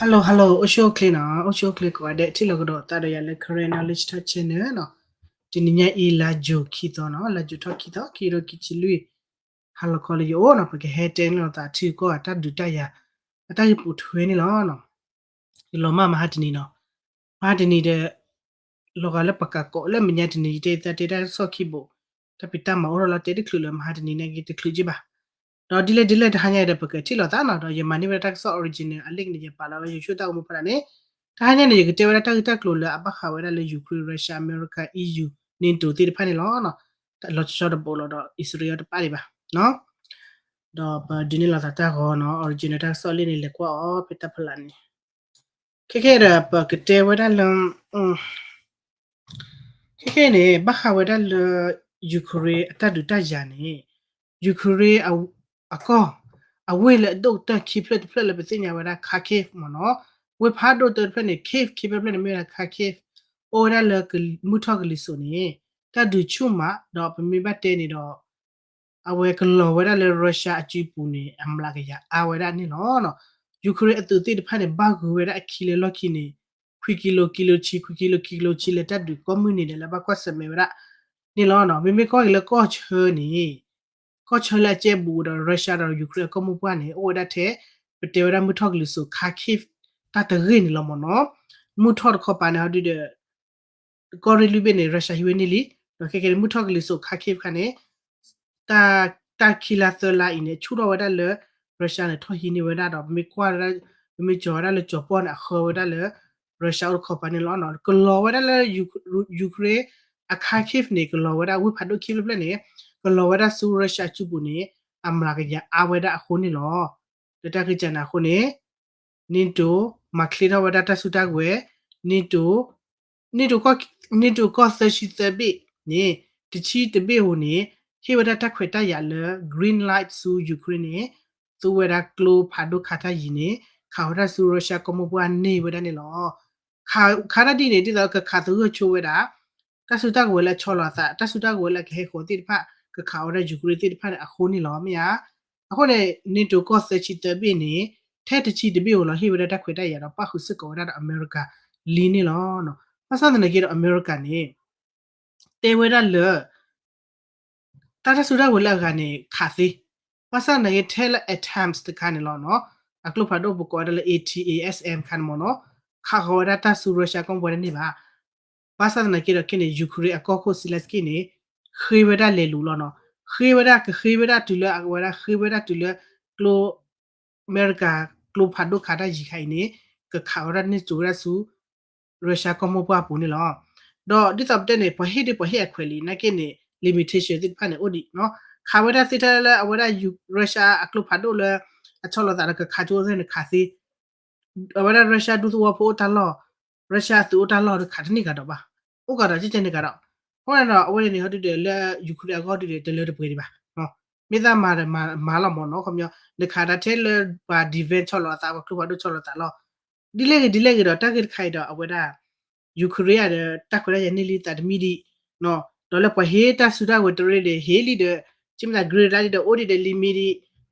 Hello hello အိၣ်ဆူၣ်အိၣ်ချ့နီၤ အိၣ်ဆူၣ်အိၣ်ချ့ကိးဂၤဒဲး ထံၣ်လိာ်ကဒီးသးဒီးယၤလၢ Karen Knowledge Talk Channel နီၤ. တနံၤညါအံၤ လါယူၤခံသီနီၤ လါယူၤထီၣ်ခံသီ ခံကထိခံဆံလွံၢ် ဟါလီၤခီလၢယအိၣ်နီၤ ပကဟဲတဲန့ၢ်လိာ်သးထံကီၢ်အတၢ်ဒုးတၢ်ယၤ အတၢ်ဂ့ၢ်ပိာ်ထွဲန့ၣ်လီၤ. ယလီၤမၢ်မဟါတနံၤနီၤ မဟါတနံၤဒီး လီၤဂာ်လၢပကးကိးလၢမဲာ်ညါတနံၤ ယတဲယသးတဲတၢ်ကစီၣ်ခံဘိး တၢ်ဖံးတၢ်မၤအိၣ်ထီၣ်လီၤ တဲတချုးလၢမဟါတနံၤန့ၣ်က့ၤတချုးက့ဘၣ်. ဒီးဒ်လဲၣ်ဒ်လဲၣ်တဟါညါဒီး ပကထံၣ်လိာ်သးနီၤ ဒီးယမၤန့ၢ်ဝဲဒၣ်တၢ်ကစီၣ် original အ link န့ၣ် ယပာ်လီၤဝဲ YouTube တၢ်အိၣ်မူဖးဒၣ်န့ၣ် တဟါညါန့ၣ် ယကတဲဝဲဒၣ်တၢ်ဂ့ၢ်တၢ်ကျိၤလၢအဘၣ်ဃးဝဲဒၣ်လၢ Ukraine Russia America EU NATO သ့ၣ်တဖၣ်န့ၣ်လီၤ. လီၤဆီဆီတဘိးလီၤဒီး Israel တပၣ်ဒံးဘၣ် ဒီးပဒုးန့ၢ်လိာ်သးတၢ်ဂီၤနီၤ original တၢ်ကစီၣ်လံန့ၣ် လဲၤကွၢ်အီၤဖဲတၢ်ဖီလာ်န့ၣ် ခဲခဲဒီး ပကတဲဝဲဒၣ်လၢ ခဲခဲန့ၣ် ဘၣ်ဃးဝဲဒၣ်လၢ Ukraine အတၢ်ဒုးတၢ်ယၤန့ၣ် Ukraine အကီၢ် အဝ့ၢ်လၢအဒိၣ်ကတၢၢ်ခံဖျၢၣ်တဖျၢၣ်လၢပသ့ၣ်ညါဝဲဒၣ် Kharkiv မ့ၢ်နီၤ ဝ့ၢ်ဖးဒိၣ်တဖျၢၣ်န့ၣ် Kyiv ခံဖျၢၣ်တဖျၢၣ်န့ၣ် မ့ၢ်ဝဲဒၣ် Kharkiv အိၣ်ဝဲဒၣ်လၢမုၢ်ထီၣ်ကလံၤစိးန့ၣ် တၢ်ဒုးဆူၣ်မး ဒီးပမ့ၢ်ဘၣ်တဲန့ၣ်ဒီး အဝဲကလီၤဝဲဒၣ်လၢ Russia အစုပူၤန့ၣ် အမျးကယၤအါဝဲဒၣ်န့ၣ်လီၤ. Ukraine အသုးသ့ၣ်တဖၣ်န့ၣ် ဘၣ်ဂုၤဝဲဒၣ်အခံလၢလီၢ်ခံန့ၣ် ခွံကံလိၤ ကံလိၤဆံ ခွံကံလိၤ ကံလိၤဆံ လၢတၢ်ဒုးကိးမုၢ်နံၤဒဲးလၢဘၣ်ကွၢ်ဆၢၣ်မဲာ်ဝဲဒၣ်န့ၣ်လီၤ. မ့မ့ၢ်ကွၢ်က့ၤလၢကီၢ်ဆၢန့ၣ် ကီၢ်ဆၢလၢအကဲဘူးဒီး Russia ဒီး Ukraine အကီၢ်မိၢ်ပှၢ်န့ၣ် အိၣ်ဝဲဒၣ်ထဲ ပတဲဝဲဒၣ်မုၢ်ထီၣ်ကလံၤစိး Kharkiv တၢ်တဂ့ၢ်န့ၣ်လီၤမ့ၢ်နီၤ. မုၢ်ထီၣ်တခီပၤန့ၣ် ဟီဒုဒီး ကီၢ်ရ့ၣ်လွံၢ်ဘ့ၣ်န့ၣ် Russia ဟံးဝဲန့ၢ်လံ. ဒီးခဲကဲန့ၣ် မုၢ်ထီၣ်ကလံၤစိး Kharkiv ခါန့ၣ် တၢ်ခံလါသၢလါအံၤန့ၣ် ဆူၣ်ထီၣ်ဝဲဒၣ်လၢ Russia န့ၣ် ထီၣ်ဟံးန့ၢ်ဝဲဒၣ်ဒီး ပမ့ၢ်ကွၢ်ဝဲဒၣ် ပမ့ၢ်ကၠီၤဝဲဒၣ်လၢကၠီၤပီၣ်န့ၣ် အဃၢဝဲဒၣ်လၢ Russia အိၣ်တခီပၤန့ၣ်လီၤ. ကလီၤဝဲဒၣ်လၢ Ukraine အ Kharkiv န့ၣ် ကလီၤဝဲဒၣ်ဝ့ၢ်ဖးဒိၣ်ခံဖျၢၣ်ဖျၢၣ်န့ၣ် ကလီၤဝဲဒၣ်ဆူ Russia အစုပူၤန့ၣ် အမျးကယၤအါဝဲဒၣ်အဃိန့ၣ်လီၤ. လၢတၢ်ဂ့ၢ်ကန့ၣ်အဃိန့ၣ် NATO မၤချ့ထီၣ်ဝဲဒၣ်တၢ်စုတၢ်ကဝဲၤ NATO NATO ကီၢ်သၢဆံသၢဘ့ၣ်န့ၣ် တဆံတဘ့ၣ်ဧိၤန့ၣ် ဟ့ၣ်ဝဲဒၣ်တၢ်ခွဲးတၢ်ယာ်လၢ green light ဆူ Ukraine န့ၣ် သူဝဲဒၣ်ကျိဖးဒိၣ်ခးတၢ်ယံၤန့ၣ် ခးဝဲဒၣ်ဆူ Russia ကီၢ်မိၢ်ပှၢ်န့ၢ်ဝဲဒၣ်န့ၣ်လီၤ. ခးတၢ်ဒ်န့ၣ် ဒ်သိးကခးသဂၢၢ်ဆိဝဲဒၣ် တၢ်စုတၢ်ကဝဲၤလၢအဆီလီၤအသး တၢ်စုတၢ်ကဝဲၤလၢအကဟဲဃီၤသ့ၣ်တဖၣ် ကခးဝဲဒၣ် Ukraine သ့ၣ်တဖၣ်န့ၣ်အဃိန့ၣ်လီၤ မ့ၢ်ဧါ. အဃိန့ၣ် NATO ကီၢ်သၢဆံသၢဘ့ၣ်န့ၣ် ထဲတဆံတဘ့ၣ်ဧိၤလီၤ ဟ့ၣ်ဝဲဒၣ်တၢ်ခွဲးတၢ်ယာ်ဒီး ပၣ်ဃုာ်စ့ၢ်ကီးဝဲဒၣ်ဒီး အမဲရကၤလံန့ၣ်လီၤ. ဘၣ်ဆၣ်သနာ်က့ဒီး အမဲရကၤန့ၣ် တဲဝဲဒၣ်လၢ တၢ်တၢ်စုတၢ်ကဝဲၤလၢအဂၤန့ၣ် ခးသ့, ဘၣ်ဆၣ်သနာ်က့ထဲလၢ ATACMS တခါန့ၣ်လီၤနီၤ, အကျိဖးဒိၣ်ပကိးဝဲဒၣ်လၢ A T A S M ခါန့ၣ်မ့ၢ်နီၤ, ခးဃီၤဝဲဒၣ်တၢ်ဆူ Russia ကီၢ်မိၢ်ပှၢ်န့ၣ်န့ၣ်ဘၣ်. ဘၣ်ဆၣ်သနာ်က့ဒီးခဲန့ၣ် Ukraine အကီၢ်ခိၣ် Zelenskyy န့ၣ် ဃ့ဝဲဒၣ်လဲၤလူၤလီၤနီၤ, ဃ့ဝဲဒၣ် ကဃ့ဝဲဒၣ်တုၤလၢအဝဲဒၣ်ဃ့ဝဲဒၣ်တုၤလၢ ကျိ အမဲရကၤကျိဖးဒိၣ်ခးတၢ်ယံၤခါအံၤန့ၣ် ကခးဝဲဒၣ်န့ၢ်စိၤဝဲဒၣ်ဆူ Russia ကီၢ်မိၢ်ပှၢ်အပူၤန့ၣ်လီၤ. ဒီးဒ်သိးပတဲန့ၣ် ပှၤဟ့ၣ်ဒီးပှၤဟ့ၣ်အခွဲးလံ နာ်က့န့ၣ် limitation သ့ၣ်တဖၣ်န့ၣ် အိၣ်ဒံးနီၤ, ခးဝဲဒၣ်သ့ထဲလၢအဝဲဒၣ် Russia အကျိဖးဒိၣ်လၢ အဆီလီၤသးဒီးကခးကၠိသ့ၣ်န့ၣ်ခးသ့ အဝဲဒၣ် Russia ဒူသဝီဖိအိၣ်တၢ်လီၢ်, Russia အသုးအိၣ်တၢ်လီၢ်ဒီးခးတန့ၢ်ကဒီးဘၣ်, အိၣ်ကဒီးကဲကဲန့ၣ်ကဒီး. အဃိန့ၣ်ဒီး အဝဲန့ၣ်ဟီဒုဒီးလၢ Ukraine အဂီၢ်ဒုဒီး တလၢတပှဲၤဒံးဘၣ်, မ့ၢ်သးမၤဒီးမၤလီၤမ့ၢ်နီၤ, ခီပညီ နခးဒၣ်ထဲလၢပှၤ defense ဆီလီၤအသး ပှၤကျိဖးဒိၣ်ဆီလီၤသးလီၤ. ဒ်လဲၣ်ဂ့ၤဒ်လဲၣ်ဂ့ၤဒီး တၢ်ဂ့ၢ်တခါအံၤဒီး အဝဲဒၣ် Ukraine ဒီး တၢ်ခွဲးတၢ်ယာ်န့ၢ်လံသးတမံၤဒံး, ဒီးလၢပှၤဟ့ၣ်တၢ်စုတၢ်ကဝဲၤတရ့ဒီး ဟ့ၣ်လံဒီး ကမ့ၢ်သး green light ဒီးအိၣ်ဒံးဒီး limit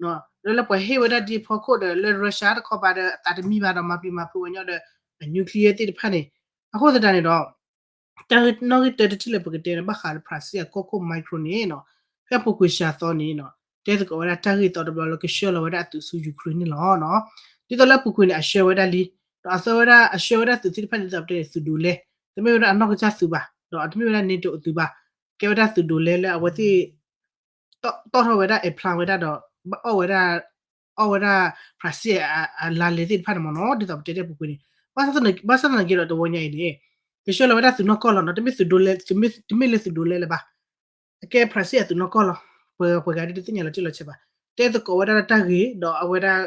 ဒံး, ဒီးလၢပှၤဟ့ၣ်ဝဲဒၣ်ဒ်ဖီခိၣ်ဒီး လၢ Russia တခီပၤဒီး အသးတမံၤဘၣ်ဒီး မၤပျံၤမၤဖုးဝဲညီဒီး အ nuclear သ့ၣ်တဖၣ်န့ၣ်, အဃိသတးန့ၣ်ဒီး တၢ်နီၣ်ဂံၢ်တၢတထံၣ်လၢပကတဲန့ၣ် ဘၣ်ဃးလၢ Putin အကီၢ်ခိၣ် Mikhail န့ၣ်နီၤ, ဖဲအပူၤကွံာ်စှၤသီန့ၣ်နီၤ, တဲသကိးဝဲဒၣ်တၢ်ဂ့ၢ်သီတဘျီလၢကဆှၢလီၤဝဲဒၣ်အသုးဆူ Ukraine န့ၣ်လီၤ. ဒ်သိးလၢအပူၤကွံာ်န့ၣ် အဆှၢဝဲဒၣ်လံ, ဒီးအဆှၢဝဲဒၣ် အဆှၢဝဲဒၣ်သုးသ့ၣ်တဖၣ်န့ၣ် ဒ်သိးပတဲန့ၣ် သုးဒိးလဲ, တမ့ၢ်ဝဲဒၣ်အနီၢ်ကစၢ်သုးဘၣ်, ဒီးတမ့ၢ်ဝဲဒၣ် NATO အသုးဘၣ်, ကဲဝဲဒၣ်သုးဒိးလဲလၢအဝဲသ့ၣ် တီၣ်ထီၣ်ဝဲဒၣ် အ plan ဝဲဒၣ်ဒီး ဘၣ်အီၣ်ဝဲဒၣ် အီၣ်ဝဲဒၣ် Putin အလါလဲသ့ၣ်တဖၣ်န့ၣ်မ့ၢ်နီၤ, ဒ်သိးပတဲတၢ်ပူၤကွံာ်န့ၣ်, ဘၣ်ဆၣ်သနာ်က့ဒီးတဝီညါအံၤန့ၣ် ကဆှၢလီၤဝဲဒၣ်သုးနီၢ်ကီၢ်လီၤနီၤ, တမ့ၢ်သုးဒိးလဲ, တမ့ၢ်လၢသုးဒိးလဲလၢၤဘၣ်, အကဲ Putin အသုးနီၢ်ကီၢ်လီၤ, ပှၤဂၤဒ်တသ့ၣ်ညါလီၤတံၢ်လီၤဆဲးဘၣ်, တဲသကိးဝဲဒၣ်လၢတၢ်ဂ့ၢ် ဒီးအဝဲဒၣ်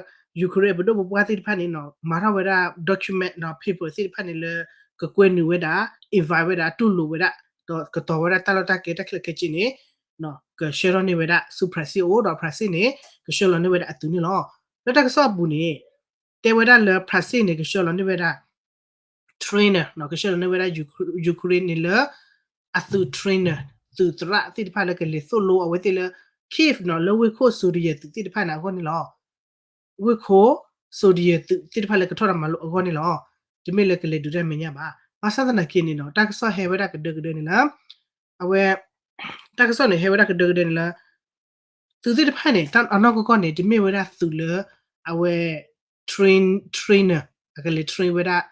Ukraine ပဒိၣ်ပပှၢ်သ့ၣ်တဖၣ်န့ၣ်နီၤ မၤထီၣ်ဝဲဒၣ် document နီၤ paper သ့ၣ်တဖၣ်န့ၣ်လၢ ကကွဲနုာ်ဝဲဒၣ် invite ဝဲဒၣ် တူၢ်လိာ်ဝဲဒၣ် ဒီးကတီၤဝဲဒၣ်တၢ်လီၢ်တၢ်ကျဲတၢ်ခဲလၢာ်ခဲဆ့န့ၣ် ကဆှၢထီၣ်န့ၢ်ဝဲဒၣ်ဆူ Putin အအိၣ် ဒီး Putin န့ၣ် ကဆှၢလီၤန့ၢ်ဝဲဒၣ်အသုးန့ၣ်လီၤ. လၢတၢ်ကစီၣ်အပူၤန့ၣ် တဲဝဲဒၣ်လၢ Putin န့ၣ် ကဆှၢလီၤန့ၢ်ဝဲဒၣ် trainer နီၤ, ကဆှၢလီၤန့ၢ်ဝဲဒၣ် Ukraine န့ၣ်လၢ အသုး trainer သုးသရၣ်သ့ၣ်တဖၣ်လၢကလဲၤသိၣ်လိအဝဲသ့ၣ်လၢ Kyiv နီၤ, လၢဝ့ၢ်ခိၣ် Syria သုးသ့ၣ်တဖၣ်န့ၣ်အဂီၢ်န့ၣ်လီၤ. ဝ့ၢ်ခိၣ် soldier သုးသ့ၣ်တဖၣ်လၢကထီၣ်တၢ်မၤလိအဂီၢ်န့ၣ်လီၤ. တမ့ၢ်လၢကလဲၤဒုးတၢ်မဲာ်ညါဘၣ်. ဘၣ်ဆၣ်သနာ်က့န့ၣ်နီၤ တၢ်ကစီၣ်ဟဲဝဲဒၣ်ကဒၢကဒၢန့ၣ်လၢ အဝဲ တၢ်ကစီၣ်န့ၣ် ဟဲဝဲဒၣ်ကဒၢကဒၢန့ၣ်လၢ သုးသ့ၣ်တဖၣ်န့ၣ် တၢ်အနီၢ်ကီၢ်ကီၢ်န့ၣ် တမ့ၢ်ဝဲဒၣ်သုးလၢ အဝဲ train trainer အကလဲၤ train ဝဲဒၣ်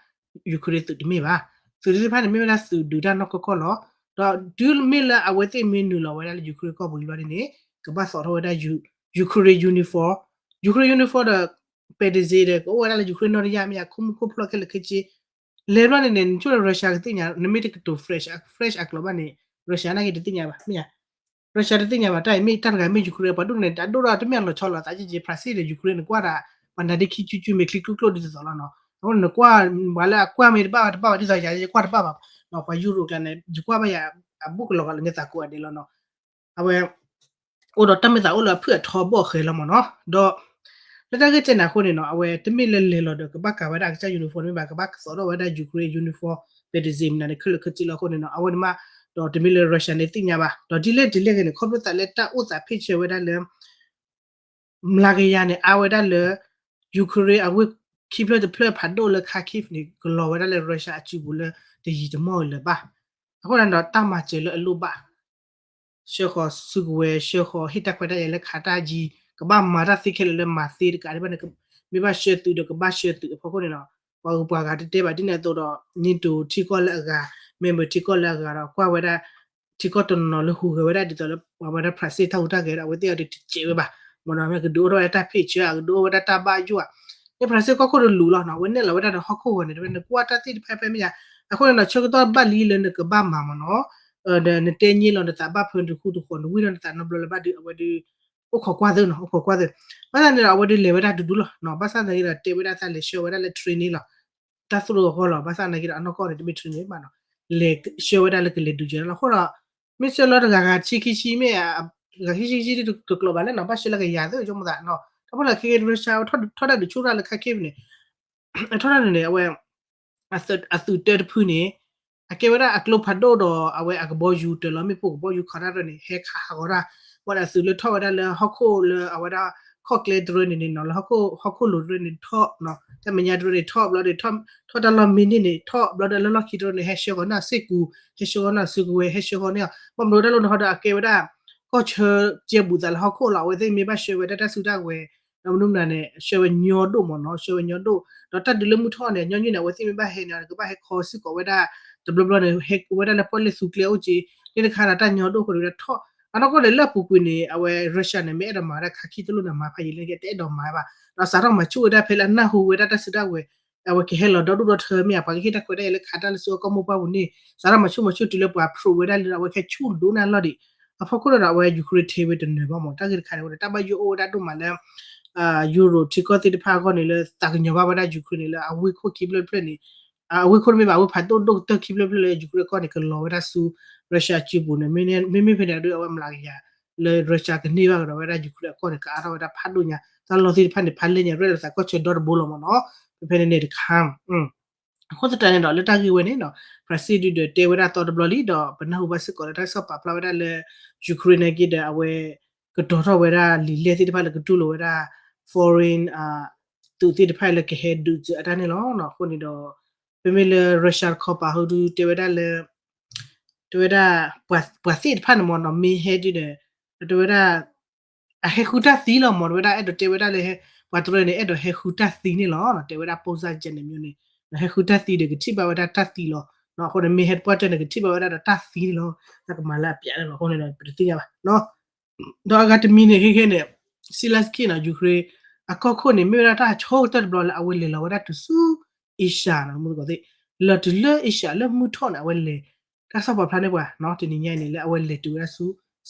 Ukraine သုးတမ့ၢ်ဘၣ်. သုးသ့ၣ်တဖၣ်န့ၣ် မ့ၢ်ဝဲဒၣ်သုးဒုးတၢ်နီၢ်ကီၢ်ကီၢ်လီၤ. ဒီးတုၤမ့ၢ်လၢအဝဲသ့ၣ်မ့ၢ်နုာ်လီၤဝဲဒၣ်လၢ Ukraine ကီၢ်ပူၤလီၤန့ၣ် ကဘၣ်သိးထီၣ်ဝဲဒၣ် Ukraine uniform, Ukraine uniform ဒီး ပဲတစ့ဒီး ကအိၣ်ဝဲဒၣ်လၢ Ukraine နီၢ်တယၢ်မ့ၢ်ဧါ, ခိၣ်မူခိၣ်ဖျီၣ်ခဲလၢာ်ခဲဆ့ လဲၤဘျီန့ၣ်န့ၣ် နဆိ Russia ကသ့ၣ်ညါ, နမ့ၢ်တကတိၤ French, French အကျိာ်ဘၣ်န့ၣ် Russia နာ်က့တသ့ၣ်ညါဘၣ်, မ့ၢ်ဧါ. Russia တသ့ၣ်ညါဘၣ်, တၢ်အံၤမ့ၢ်တၢ်တဂၤမ့ၢ် Ukraine ပှၤဒိၣ်န့ၣ် တၢ်ဒိၣ်ဒီးတမ့ၢ်အလီၤဆီလီၤသးကက့ ဖရၣ်စ့ၣ်ဒီး Ukraine နကွၢ်ဒၣ် ပှၤနါဒ့ခံကၠူကၠူမ့ၢ်ချံကျိကျိဒ်သိးသိးလီၤနီၤ. အဃိန့ၣ်နကွၢ် ပှၤလၢအကွၢ်မ့ၢ်တဘၣ်ဘၣ်တဘၣ်ဘၣ်ဒ်သိးယၤ ယကွၢ်တဘၣ်ဘၣ်နီၤ. ပှၤယူရိၤကျါန့ၣ် ယကွၢ်ဘၣ်ယၤ အဘူးကလီၤဂာ်လၢညသးကိးဂၤဒဲးလီၤနီၤ. အဝဲ အိၣ်ဒီးတၢ်မ့ၢ်သးအိၣ်လၢအဖုၣ်အထီဘီၣ်ဃဲလီၤမ့ၢ်နီၤ. ဒီး လၢတၢ်ဂ့ၢ်ကဲန့ၣ်အဃိန့ၣ်နီၤ အဝဲတမ့ၢ်လၢလဲၤလီၤဒီးကဘၣ်ကၤဝဲဒၣ်အကစၢ် uniform မ့ၢ်ဘၣ်, ကဘၣ်သိးထီၣ်ဝဲဒၣ် Ukraine uniform ပဲတစ့ၣ်မနုၤန့ၣ် ခဲလၢာ်ခဲဆ့လီၤအဃိန့ၣ်နီၤ. အဝဲန့ၣ်မး ဒီးတမ့ၢ်လၢ Russia န့ၣ်သ့ၣ်ညါဘၣ်. ဒီးဒ်လဲၣ်ဒ်လဲၣ်ဂ့ၤန့ၣ် ခီဖျိသးလၢတၢ်အိၣ်သးဖ့ၣ်ဆၢဝဲဒၣ်လၢ မျးကယၤန့ၣ် အါဝဲဒၣ်လၢ Ukraine အဝ့ၢ်ခံဖျၢၣ်တဖျၢၣ်ဖးဒိၣ်လၢ Kharkiv န့ၣ် ကလီၤဝဲဒၣ်လၢ Russia အစုပူၤလၢတယံာ်တမီၢ်လၢၤဘၣ်. အဃိန့ၣ်ဒီးတၢ်မၤစၢၤလၢအလိၣ်ဘၣ် ဆှၢဃီၤစုကဝဲၤ, ဆှၢဃီၤဟ့ၣ်တၢ်ခွဲးတၢ်ယာ်လၢခးတၢ်ယံၤ, ကဘၣ်မၤတၢ်သ့ခဲလၢာ်လၢမၤသ့တကးဒံးဘၣ်န့ၣ် မ့ၢ်ဘၣ်ဆှၢသုးဒီးကဘၣ်ဆှၢသုးအဖီခိၣ်န့ၣ်ဒီး ပှၤဂုၤပှၤဂၤတတဲဘၣ်ဒ်န့ၣ်အသိးဒီး NATO ထံကီၢ်လၢအဂၤ, member ထံကီၢ်လၢအဂၤဒီးကွၢ်ဝဲဒၣ် ထံကီၢ်တနီၤနီၤလၢဟူးဂဲၤဝဲဒၣ်ဒ်သိးလၢ ပှၤဝဲဒၣ် France တၢ်ဟူးတၢ်ဂဲၤဒီး အဝဲသ့ၣ်အီၤဒုးတစဲးဝဲဘၣ်, မ့ၢ်ဒီးမ့ၢ်ကဒုးအိၣ်ထီၣ်ဝဲဒၣ်တၢ်ဖ့ၣ်ဆၢ အကဒုးအိၣ်ဝဲဒၣ်တၢ်ဘၣ်ယိၣ်ဧါ, မ့ၢ် France ကီၢ်ခိၣ်တလူၤလီၤနီၤ, အဝဲနဲၣ်လီၤဝဲဒၣ်ဒီးဟီၣ်ခိၣ်ဂီၤန့ၣ် တဝဲနကွၢ်တၢ်သ့ၣ်တဖၣ်ဖဲမ့ၢ်ယါ, အဃိန့ၣ်ဒီး ဆၢကတီၢ်ဘၣ်လံလၢနကဘၣ်မၤမ့ၢ်နီၤ, ဒီးနတဲည့လီၤနသးဘၣ်ဖၢနတဃူတဃီၤ နဝံၣ်လီၤနသးနီတဘျီလၢၤဘၣ်ဒီး အဝဲဒုး အိၣ်ခိးကွၢ်သ့နီၤ, အိၣ်ခိးကွၢ်သ့, ဘၣ်ဆၣ်န့ၣ်ဒီး အဝဲဒုးလဲၤဝဲဒၣ်ဒူဒူလီၤ, ဘၣ်ဆၣ်သနာ်က့ဒီး တဲဝဲဒၣ်သးလဲၤဆှၢဝဲဒၣ်လၢ train န့ၣ်လီၤ, တၢ်သိၣ်လိအဂီၢ်လီၤ, ဘၣ်ဆၣ်သနာ်က့ဒီး အနီၢ်ကီၢ်န့ၣ် တမ့ၢ် train န့ၣ်ဘၣ်နီၤ, လဲၤဆှၢဝဲဒၣ်လၢကလဲၤဒုးကဲလီၤ, အဃိဒီး မ့ၢ်ဆှၢလီၤတဂၤဂၤဆံခံဆံမ့ၢ် ဂၤခံဆံခံဆံတကျိၤဘၣ်လၢနီၤ, ဘၣ်ဆှၢလၢကယၤသ့ ဆိကမိၣ်သးနီၤ, တၢ်ဖိလၢခဲက့ Russia ထီၣ်တၢ်ဒုးဆူၣ်ထီၣ်လၢ Kharkiv န့ၣ် အထီၣ်တၢ်န့ၣ်န့ၣ် အဝဲ အသုးတၢတဖုန့ၣ် အကဲဝဲဒၣ်အကျိဖးဒိၣ်ဒီး အဝဲအကဘီယူၤတၢၤလီၤမ့ၣ်ပိၢ် ကဘီယူၤခးတၢ်တရၢန့ၣ် ဟဲခးဟးဂီၤတၢ်, ဝဲဒၣ်အသုးလၢထီၣ်ဝဲဒၣ်လၢဟီၣ်ခိၣ်လၢအဝဲဒၣ် ခီၣ်ကျဲတရၢန့ၣ်န့ၣ်နီၤ လၢဟီၣ်ခိၣ်လိၤတရၢန့ၣ်ထီၣ်, တၢ်မဲာ်ညါတရၢန့ၣ်ထီၣ်ဘျီဒီး ထီၣ်တၢ်လီၢ်မံန့ၢ်န့ၣ် ထီၣ်ဘျီဒီးလၢလီၢ်ခံတရၢန့ၣ် ဟဲဆှၢဃီၤန့ၢ်စ့ၢ်ကီး, ဟဲဆှၢဃီၤန့ၢ်စုကဝဲၤ ဟဲဆှၢဃီၤန့ၢ်, ဘၣ်မနုၤတၢ်လီၢ်န့ၣ်ဟီဒီး အကဲဝဲဒၣ် ကီၢ်ဆၢကဲဘူးသးလၢဟီၣ်ခိၣ်လီၤ, အဝဲသ့ၣ်မ့ၢ်ဘၣ်ဆှၢဝဲဒၣ်တၢ်စုတၢ်ဝဲၤ ဒီးမနုၤမနုၤန့ၣ် ဆှၢဝဲညီဒိၣ်မ့ၢ်နီၤ, ဆှၢဝဲညီဒိၣ်, ဒီးတၢ်ဒုးလၢမုၢ်ထီၣ်န့ၣ် ညီနုၢ်န့ၣ် အဝဲသ့ၣ်မ့ၢ်ဘၣ်ဟဲန့ၣ် ကဘၣ်ဟဲခီစ့ၢ်ကီးဝဲဒၣ် တဘျီဘျီန့ၣ် ဟဲဝဲဒၣ်လၢပီၣ်လဲၣ်သူကျဲအိၣ်က့ၤ, န့ၣ်တခါဒီးတၢ်ညီဒိၣ်ဃိန့ၣ်ဝဲဒၣ်ထီၣ်, အနီၢ်ကီၢ်န့ၣ်လၢအပူၤကွံာ်န့ၣ် အဝဲ Russia န့ၣ် မ့ၢ်အဲၣ်ဒိးမၤဝဲဒၣ် Kharkiv တလိၣ်န့ၣ် မၤဖးယံာ်လၢကတအဲၣ်ဒိးမၤဘၣ်, ဒီးစးထီၣ်မၤဆူၣ်ဝဲဒၣ်ဖဲလၢအနၢ်ဟူဝဲဒၣ်တၢ်စုတၢ်ဝဲၤ အဝဲကဟဲလီၤဒီဒူၣ်ဒီထၢမ့ၢ်ဧါ, ပှၤကဟ့ၣ်တၢ်ခွဲးတၢ်ယာ်လၢခးတၢ်လၢစုအကီၢ်မိၢ်ပှၢ်ပူၤန့ၣ် စးထီၣ်မၤဆူၣ်မၤဆူၣ်တုၤလၢပှၤဖျိးဝဲဒၣ်လၢအဝဲခဲဆူၣ်ဒိၣ်န့ၢ်အလီၢ်ဒံး, အဖီခိၣ်ဒီးအဝဲ Ukraine ထဲဝဲတနၢၤဘၣ်မ့ၢ် တၢ်ဂ့ၢ်တခါန့ၣ်ဝဲဒီး တၢ်ဘၣ်ယိၣ်အိၣ်ဝဲဒၣ်ဒိၣ်မးလၢ ယူရိၤထံကီၢ်သ့ၣ်တဖၣ်အဂီၢ်န့ၣ် လၢသးကညီၤဘၣ်ဝဲဒၣ် Ukraine န့ၣ် လၢအဝ့ၢ်ခိၣ်ခံဖျၢၣ်တဖျၢၣ်န့ၣ်, အဝ့ၢ်ခိၣ်တမ့ၢ်ဘၣ် အဝ့ၢ်ဖးဒိၣ်ဒိၣ်ကတၢၢ်ခံဖျၢၣ်ဖျၢၣ်လၢ Ukraine အကီၢ်န့ၣ် ကလီၤဝဲဒၣ်ဆူ Russia စုပူၤန့ၣ်, မ့မ့ၢ်ဖဲန့ၣ်ဒီး အဝဲမျးကယၤလၢ Russia ကန့ၢ်ဘၣ်ကဒီးဝဲဒၣ် Ukraine အကီၢ်န့ၣ် ကအါထီၣ်ဝဲဒၣ်ဖးဒိၣ်ညါ, တၢ်လီၢ်သ့ၣ်တဖၣ်န့ၣ် ဖးလဲၢ်ညါ ရဲၣ်လီၤသးကီၢ်ဆၢဒီတဘိလီၤမ့ၢ်နီၤ, ဖဲဖဲန့ၣ်န့ၣ်တခါ အဃိသတးန့ၣ်ဒီး လၢတၢ်ဂ့ၢ်ဝဲန့ၣ်နီၤ ဖရၣ်စ့ၣ်ဒုးဒီးတဲဝဲဒၣ်သီတဘျီလံဒီး ပနၢ်ဟူဘၣ်စ့ၢ်ကီးလၢတၢ်ကစီၣ်ပာ်ဖျါဝဲဒၣ်လၢ Ukraine နာ်က့ဒီး အဝဲ ကတီၤထီၣ်ဝဲဒၣ်လံာ်လဲၢ်သ့ၣ်တဖၣ်လၢကတူၢ်လိာ်ဝဲဒၣ် foreign သုးသ့ၣ်တဖၣ်လၢကဟဲဒုးစၢၤအတၢ်န့ၣ်လီၤ. အဃိန့ၣ်ဒီး ပမ့ၢ်လၢ Russia တခီပာ်ဟီဒု တဲဝဲဒၣ်လၢ တဲဝဲဒၣ် ပှၤသ့ၣ်တဖၣ်န့ၣ်မ့ၢ်နီၤ မ့ၢ်ဟဲဒုးဒီး တဲဝဲဒၣ် အဟဲဃုတၢ်သံလီၤမ့ၢ် တဲဝဲဒၣ် အဲၣ်ဒိးတဲဝဲဒၣ်လၢ ပှၤတရၢန့ၣ် အဲၣ်ဒိးဟဲဃုတၢ်သံန့ၣ်လီၤ. တဲဝဲဒၣ် ပုံစံ ကဲန့ၣ်မ့ၢ်န့ၣ် ဟဲဃုတၢ်သံဒီး ကထံၣ်ဘၣ်ဝဲဒၣ်တၢ်သံလီၤ. အဃိန့ၣ် မ့ၢ်ဟဲတပှၢ်တၢၢ်န့ၣ် ကထံၣ်ဘၣ်ဝဲဒၣ်ဒီးတၢ်သံန့ၣ်လီၤ. တၢ်ကမၤလၢအပျးန့ၣ်လီၤ. အဃိန့ၣ်ဒီး ပတသ့ၣ်ညါဘၣ် ဒီးအဂၤတမံၤန့ၣ် ခဲခဲန့ၣ် Zelenskyy နီၤ Ukraine အကီၢ်ခိၣ်န့ၣ် မ့ၢ်ဝဲဒၣ်တၢ်ဆိကတၢၢ်တဘျီလၢအဝဲလဲၤလီၤဝဲဒၣ်တုၤဆူ Asia နီၤ မုၢ်သ့ၣ် လီၤတုၤလၢ Asia လၢမုၢ်ထီၣ်န့ၣ် အဝဲလဲၤ တၢ်ကစီၣ်ပာ်ဖျါန့ၢ်ပှၤနီၤ တနံၤညါအံၤန့ၣ် လၢအဝဲလဲၤတုၤဝဲဒၣ်ဆူ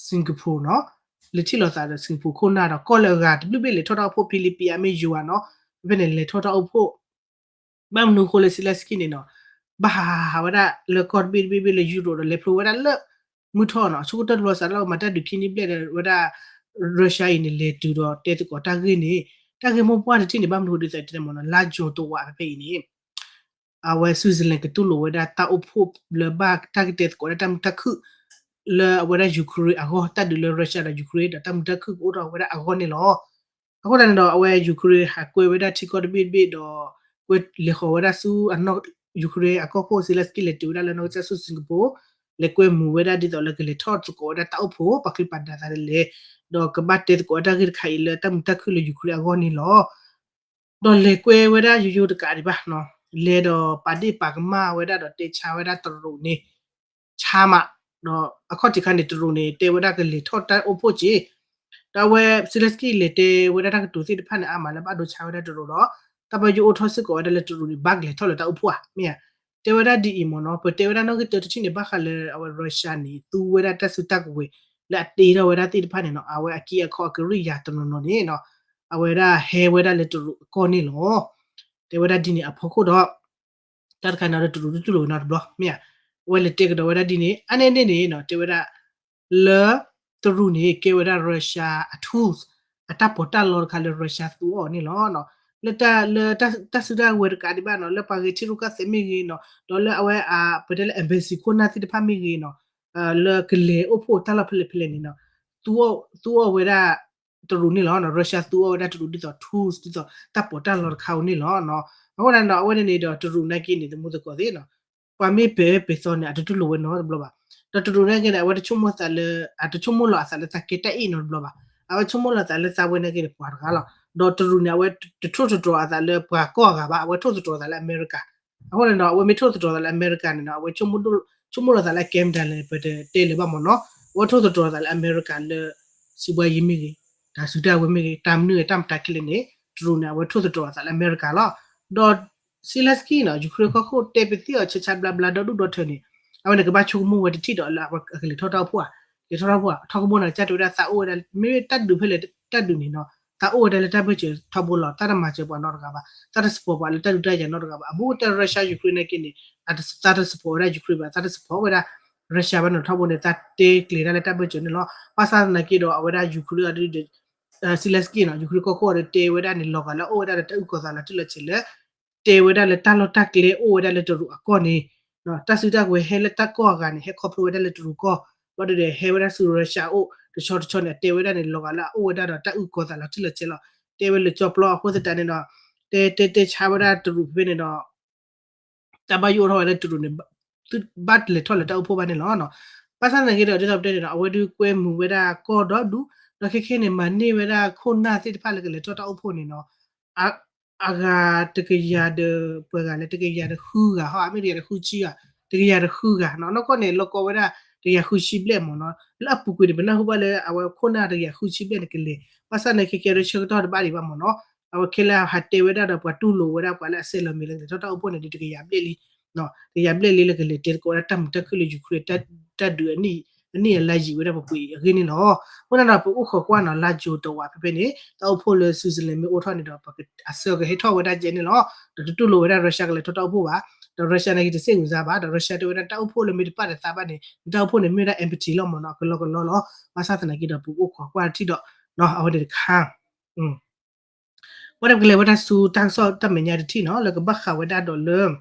Singapore နီၤ လဲၤထံၣ်လိာ်သးဒီး Singapore ခိၣ်နၢ်ဒီး ကီၢ်လၢအဂၤတဘျုးဘ့ၣ်လဲၤထီၣ်တၢ်အိၣ်ဖှိၣ် Philippines အမ့ၢ်ယိၤဧါနီၤ ဖဲဖဲန့ၣ် လဲၤထီၣ်တၢ်အိၣ်ဖှိၣ် ဘၣ်မနုၤအဃိလၢ Zelenskyy န့ၣ်နီၤ ဘၣ်ဟးဟးဟးဝဲဒၣ်လၢကီၢ်တဘ့ၣ်တဘ့ၣ်ဘ့ၣ်လၢ Europe ဒီးလဲၤဖျိဝဲဒၣ်လၢ မုၢ်ထီၣ်နီၤ ဆိကတၢၢ်တဘျီစးထီၣ်မၤတၢ်ဒုးခံနံၣ်ဘျဲၣ်ဒီးဝဲဒၣ် Russia အံၤန့ၣ် လဲၤတုၤဒီးတဲသကိးတၢ်ဂ့ၢ်န့ၣ် တၢ်ဂ့ၢ်မိၢ်ပှၢ်တထံၣ်န့ၣ် ဘၣ်မနုၤအဃိဒ်သိးတဲန့ၣ်မ့ၢ်နီၤ လါ June တဝးဖဲဖဲအံၤန့ၣ် အဝဲ Switzerland ကတူၢ်လိာ်ဝဲဒၣ်တၢ်အိၣ်ဖှိၣ်လၢဘၣ်တၢ်ကတဲသကိးဒၣ်တၢ်မုာ်တၢ်ခုၣ် လၢအဝဲဒၣ် Ukraine အဂီၢ် တၢ်ဒုးလၢ Russia ဒီး Ukraine ဒီးတၢ်မုာ်တၢ်ခုၣ်ကအိၣ်ထီၣ်ဝဲဒၣ်အဂီၢ်န့ၣ်လီၤ. အဃိသတးန့ၣ်ဒီး အဝဲ Ukraine ဟးကွဲဝဲဒၣ်ထံကီၢ်တဘ့ၣ်တဘ့ၣ်ဒီး ကွဲလဲၤဃီၤဝဲဒၣ်ဆူအနီၢ် Ukraine အကီၢ်ခိၣ် Zelensky လဲၤတုၤဝဲဒၣ်လၢနီၢ်ကစၢ်ဆူ Singapore လဲၤကွဲမုာ်ဝဲဒၣ်ဒ်သိးလၢကလဲၤထီၣ်သကိးဝဲဒၣ်တၢ်အိၣ်ဖှိၣ် ပှၤချံပှၤဒါသးလဲၤ ဒီးကဘၣ်တဲသကိးဝဲတၢ်ဂ့ၢ်တခါအံၤလၢတၢ်မုာ်တၢ်ခုၣ်လၢ Ukraine အဂီၢ်န့ၣ်လီၤ. ဒီးလဲၤကွဲဝဲဒၣ်ယိယိတကးဒံးဘၣ်နီၤ, လဲၤဒီးပာ်ဒ့ၣ်ပာ်ကမၣ်ဝဲဒၣ်ဒီးတဲဆါဝဲဒၣ်တရူးန့ၣ် ဆါမး, ဒီးအခီၣ်ထံးခါန့ၣ် တရူးန့ၣ် တဲဝဲဒၣ်ကလဲၤထီၣ်တၢ်အိၣ်ဖှိၣ်က့ၤ, ဒီးအဝဲ Zelensky လဲၤတဲဝဲဒၣ်တၢ်ကတိၤသ့ၣ်တဖၣ်န့ၣ် အါမးလၢဘၣ်ဒိဆါဝဲဒၣ်တရူးဒီး တၢ်ဘၣ်ယိၣ်အိၣ်ထီၣ်စ့ၢ်ကီးဝဲဒၣ်လၢတရူးန့ၣ် ဘၣ်ကလဲၤထီၣ်လၢတၢ်အိၣ်ဖှိၣ်ဧါ, မ့ၢ်ဧါ. တဲဝဲဒၣ်ဒ်အံၤမ့ၢ်နီၤ, ပတဲဝဲဒၣ်နီၣ်ဂံၢ်တၢတထံၣ်န့ၣ် ဘၣ်ဃးလၢအဝဲ Russia န့ၣ် သူဝဲဒၣ်တၢ်စုတၢ်ကဝဲၤ လၢအတ့ထီၣ်ဝဲဒၣ်သ့ၣ်တဖၣ်န့ၣ်နီၤ, အဝဲအက့အခီအကရံၣ်ယၤတနီၤနီၤန့ၣ်နီၤ, အဝဲဒၣ်ဟဲဝဲဒၣ်လၢတရူးအကီၢ်န့ၣ်လီၤ. တဲဝဲဒၣ်ဒ်န့ၣ်အဖီခိၣ်ဒီး တၢ်တခါန့ၣ်ဒီးတရူးတတူၢ်လိာ်ဝဲနီတဘျီ မ့ၢ်ဧါ. အဝဲလဲၤတဲကဒီးဝဲဒၣ်ဒ်န့ၣ် အါန့ၢ်န့ၣ်န့ၣ်နီၤ တဲဝဲဒၣ် လၢတရူးန့ၣ် ကဲဝဲဒၣ် Russia အ tools အတၢ်ပီးတၢ်လီတခါလၢ Russia သူအီၤန့ၣ်လီၤ. လၢတၢ် လၢတၢ် တၢ်စုတၢ်ကဝဲၤတကးဒံးဘၣ်နီၤ, လၢပှၤဂဲၤထံရူၢ်ကီၢ်သဲးမ့ၢ်ဂ့ၤနီၤ, ဒီးလၢအဝဲအ ပတဲလၢ embassy ခိၣ်နၢ်သ့ၣ်တဖၣ်မ့ၢ်ဂ့ၤနီၤ, လၢကလဲၤအိၣ်ဖှိၣ်တၢ်လီၢ်ဖဲလဲၣ်ဖဲလဲၣ်န့ၣ်နီၤ, သူအီၤဝဲဒၣ် တရူးန့ၣ်လီၤ. Russia သူအီၤဝဲဒၣ်တရူးဒ်သိး tools ဒ်သိးတၢ်ပီးတၢ်လီတခါဧိၤန့ၣ်လီၤ. အဃိန့ၣ်ဒီး အဝဲန့ၣ်န့ၣ်ဒီး တရူးနာ်က့န့ၣ် သမူသကိးသ့ၣ်နီၤ, ပှၤမ့ၢ်ပဲာ်ပဲာ်သီန့ၣ် အတတူၢ်လိာ်ဝဲနီတဘျီဘၣ်. ဒီးတရူးနာ်က့န့ၣ် အဝဲတဆိကမိၣ်သးလၢ အတဆိကမိၣ်လီၤအသးလၢသးကဲတၢ်အ့ၣ်နီတဘျီဘၣ်. အဝဲဆိကမိၣ်လီၤသးလၢသးဝဲနာ်က့န့ၣ် ပှၤတဂၤလီၤ. ဒီးတရူးန့ၣ် အဝဲတထိၣ်သတြီၤအသးလၢပှၤကီၢ်အဂၤဘၣ်, အဝဲထိၣ်သတြီၤသးလၢအမဲရကၤ အဃိန့ၣ်ဒီး အဝဲမ့ၢ်ထိၣ်သတြီၤသးလၢအမဲရကၤန့ၣ်ဒီး အဝဲဆိကမိၣ်လီၤသးလၢအကဲမတၤလဲၣ် ပတတဲလၢၤဘၣ်မ့ၢ်နီၤ, အဝဲထိၣ်သတြီၤသးလၢအမဲရကၤလၢ စံးဘှါယံၤမ့ၢ်ဂ့ၤ, တၢ်စုတၢ်ဝဲၤမ့ၢ်ဂ့ၤ, တၢ်မနုၤဂ့ၤ တၢ်မတၤခဲလၢာ်န့ၣ် တရူးန့ၣ် အဝဲထိၣ်သတြီၤအသးလၢအမဲရကၤလီၤ. ဒီး Zelensky နီၤ Ukraine ကီၢ်ခိၣ်တဲပသံၣ်အီၤဆၢဆၢဘျါဘျါဒီဒူၣ်ဒီထၢန့ၣ် အဝဲန့ၣ်ကဘၣ်ဆိကမိၣ်ဝဲတထံၣ်ဒီးလၢအကလဲၤထီၣ်တၢ်အိၣ်ဖှိၣ်ဧါ, လဲၤထီၣ်တၢ်အိၣ်ဖှိၣ်ဧါ, ထီၣ်ကဘိန့ၣ် ကစၢ်တဲဝဲဒၣ်သးအိၣ်ဝဲဒၣ် မ့ၢ်တၢ်ဒုးဖဲလဲၣ်တၢ်ဒုးန့ၣ်နီၤ, သးအိၣ်ဝဲဒၣ်လၢတၢ်ဘၢၣ်စၢၤထီဘိလီၤ. သးတမၤစၢၤပှၤနီတဂၤဘၣ်, သးတ support ပှၤလၢတၢ်ဒုးတၢ်ယၤနီတဂၤဘၣ်. အဘူးကတၢၢ် Russia Ukraine နာ်က့န့ၣ် သးတ support ဝဲဒၣ် Ukraine ဘၣ်, သးတ support ဝဲဒၣ် Russia ဘၣ်နီၤ. ထီဘိန့ၣ် သးတဲကျဲၤတၢ်လၢတၢ်ဘၢၣ်စၢၤန့ၣ်လီၤ. ဘၣ်ဆၣ်သနာ်က့ဒီး အဝဲဒၣ် Ukraine အဒုး Zelensky နီၤ Ukraine ကီၢ်ခိၣ်အဒုးတဲဝဲဒၣ်န့ၣ် လီၤဂာ်လၢအအိၣ်ဝဲဒၣ်ဒီးတၢ်အုၣ်ကီၤသးလီၤတံၢ်လီၤဆဲးလၢ တဲဝဲဒၣ်လၢတၢ်လီၢ်တၢ်ကျဲအိၣ်ဝဲဒၣ်လၢတရူးအကီၢ်န့ၣ်, တၢ်စုတၢ်ကဝဲၤဟဲလၢတၢ်ကီၢ်အဂၤန့ၣ် ဟဲခီဖျိဝဲဒၣ်လၢတရူးကီၢ်, ဘၣ်ဒီးဟဲဝဲဒၣ်ဆူ Russia အအိၣ် တဆီတဆီန့ၣ် အတဲဝဲဒၣ်န့ၣ် လီၤဂာ်လၢအအိၣ်ဝဲဒၣ်ဒီးတၢ်အုၣ်ကီၤသးလီၤတံၢ်လီၤဆဲးလီၤ. တဲဝဲလၢကၠီပျီအဃိသတးန့ၣ်ဒီး တဲတဲတဲဆါဝဲဒၣ်တရူးဖဲန့ၣ်ဒီး တၢ်ဘၣ်ယိၣ်အိၣ်ထီၣ်ဝဲလၢတရူးန့ၣ် ဘၣ်တလဲၤထီၣ်လၢတၢ်အိၣ်ဖှိၣ်ဘၣ်န့ၣ်လီၤ. ဘၣ်ဆၣ်သနာ်က့ဒီး ဒ်သိးပတဲန့ၣ်ဒီး အဝဲဒုးကွဲမုာ်ဝဲဒၣ်ကီၢ်ဒီဒူၣ်, ဒီးခဲခဲန့ၣ် မၤန့ၢ်ဝဲဒၣ်ခိၣ်နၢ်သ့ၣ်တဖၣ်လၢကလဲၤထီၣ်တၢ်အိၣ်ဖှိၣ်န့ၣ်နီၤ, အဂၤတကယၤဒီး ပှဲၤဂၤလဲၣ် တကယၤဒီးဃုဂၤဟီ, အမ့ၢ်တကယၤဒီးဃုဆံဂၤ, တကယၤဒီးဃုဂၤနီၤ, နီၢ်ကီၢ်န့ၣ် လီၢ်ကီဝဲဒၣ်တကယၤဃုဆံဘျဲၣ်မ့ၢ်နီၤ, လၢအပူၤကွံာ်န့ၣ် ပနၢ်ဟူဘၣ်လၢအဝဲခိၣ်နၢ်တကယၤဃုဆံဘျဲၣ်န့ၣ်ကလဲၤ, ဘၣ်ဆၣ်န့ၣ် ခဲကဲဒီးဆၢကတီၢ်တဘၣ်ဒံးဘၣ်မ့ၢ်နီၤ, အဝဲခဲလၢာ်ဟးတဲဝဲဒၣ်ဒီးပှၤတူၢ်လိာ်ဝဲဒၣ်ပှၤလၢအဆဲးလီၤမံၤလၢကလဲၤထီၣ်တၢ်အိၣ်ဖှိၣ်န့ၣ် ဒ်တကယၤဘျဲၣ်လံ တကယၤဘျဲၣ်လံလၢကလဲၤတဲသကိးဝဲဒၣ်တၢ်မုာ်တၢ်ခုၣ်လၢ Ukraine တၢ်ဒုး အနံၣ်အလါယံာ်ဝဲဒၣ်ပပှ့ၤအဂ့ၢ်န့ၣ်လီၤ. အဃိန့ၣ်ဒီး ပအိၣ်ခိးကွၢ်နီၤ လါ June တဝးဖဲဖဲန့ၣ် တၢ်အိၣ်ဖှိၣ်လၢ Switzerland မ့ၢ်အိၣ်ထီၣ်န့ၣ်ဒီး အဆၢကဟဲထီၣ်ဝဲဒၣ်ကဲန့ၣ်လီၤ. ဒီးတတူၢ်လိာ်ဝဲဒၣ် Russia ကလဲၤထီၣ်တၢ်အိၣ်ဖှိၣ်ဘၣ်, ဒီး Russia န့ၣ်က့ၤတစ့ၣ်ဝံၤစါဘၣ်, ဒီး Russia တဲဝဲဒၣ်တၢ်အိၣ်ဖှိၣ်လၢမ့ၢ်တပာ်ဒီးသးဘၣ်န့ၣ် နတၢ်အိၣ်ဖှိၣ်န့ၣ်မ့ၢ်ဝဲဒၣ် empty လီၤမ့ၢ်နီၤ, အကလီကလီလီၤ. ဘၣ်ဆၣ်သနာ်က့ဒီး ပအိၣ်ခိးကွၢ်ထံၣ်ဒီး အဝဲန့ၣ်တခါ ဝဲဒၣ်ပကလဲၤဝဲဒၣ်ဆူတၢ်ကစီၣ်တၢ်မဲာ်ညါတထံၣ်နီၤ လၢကဘၣ်ဃးဝဲဒၣ်ဒီးလၢ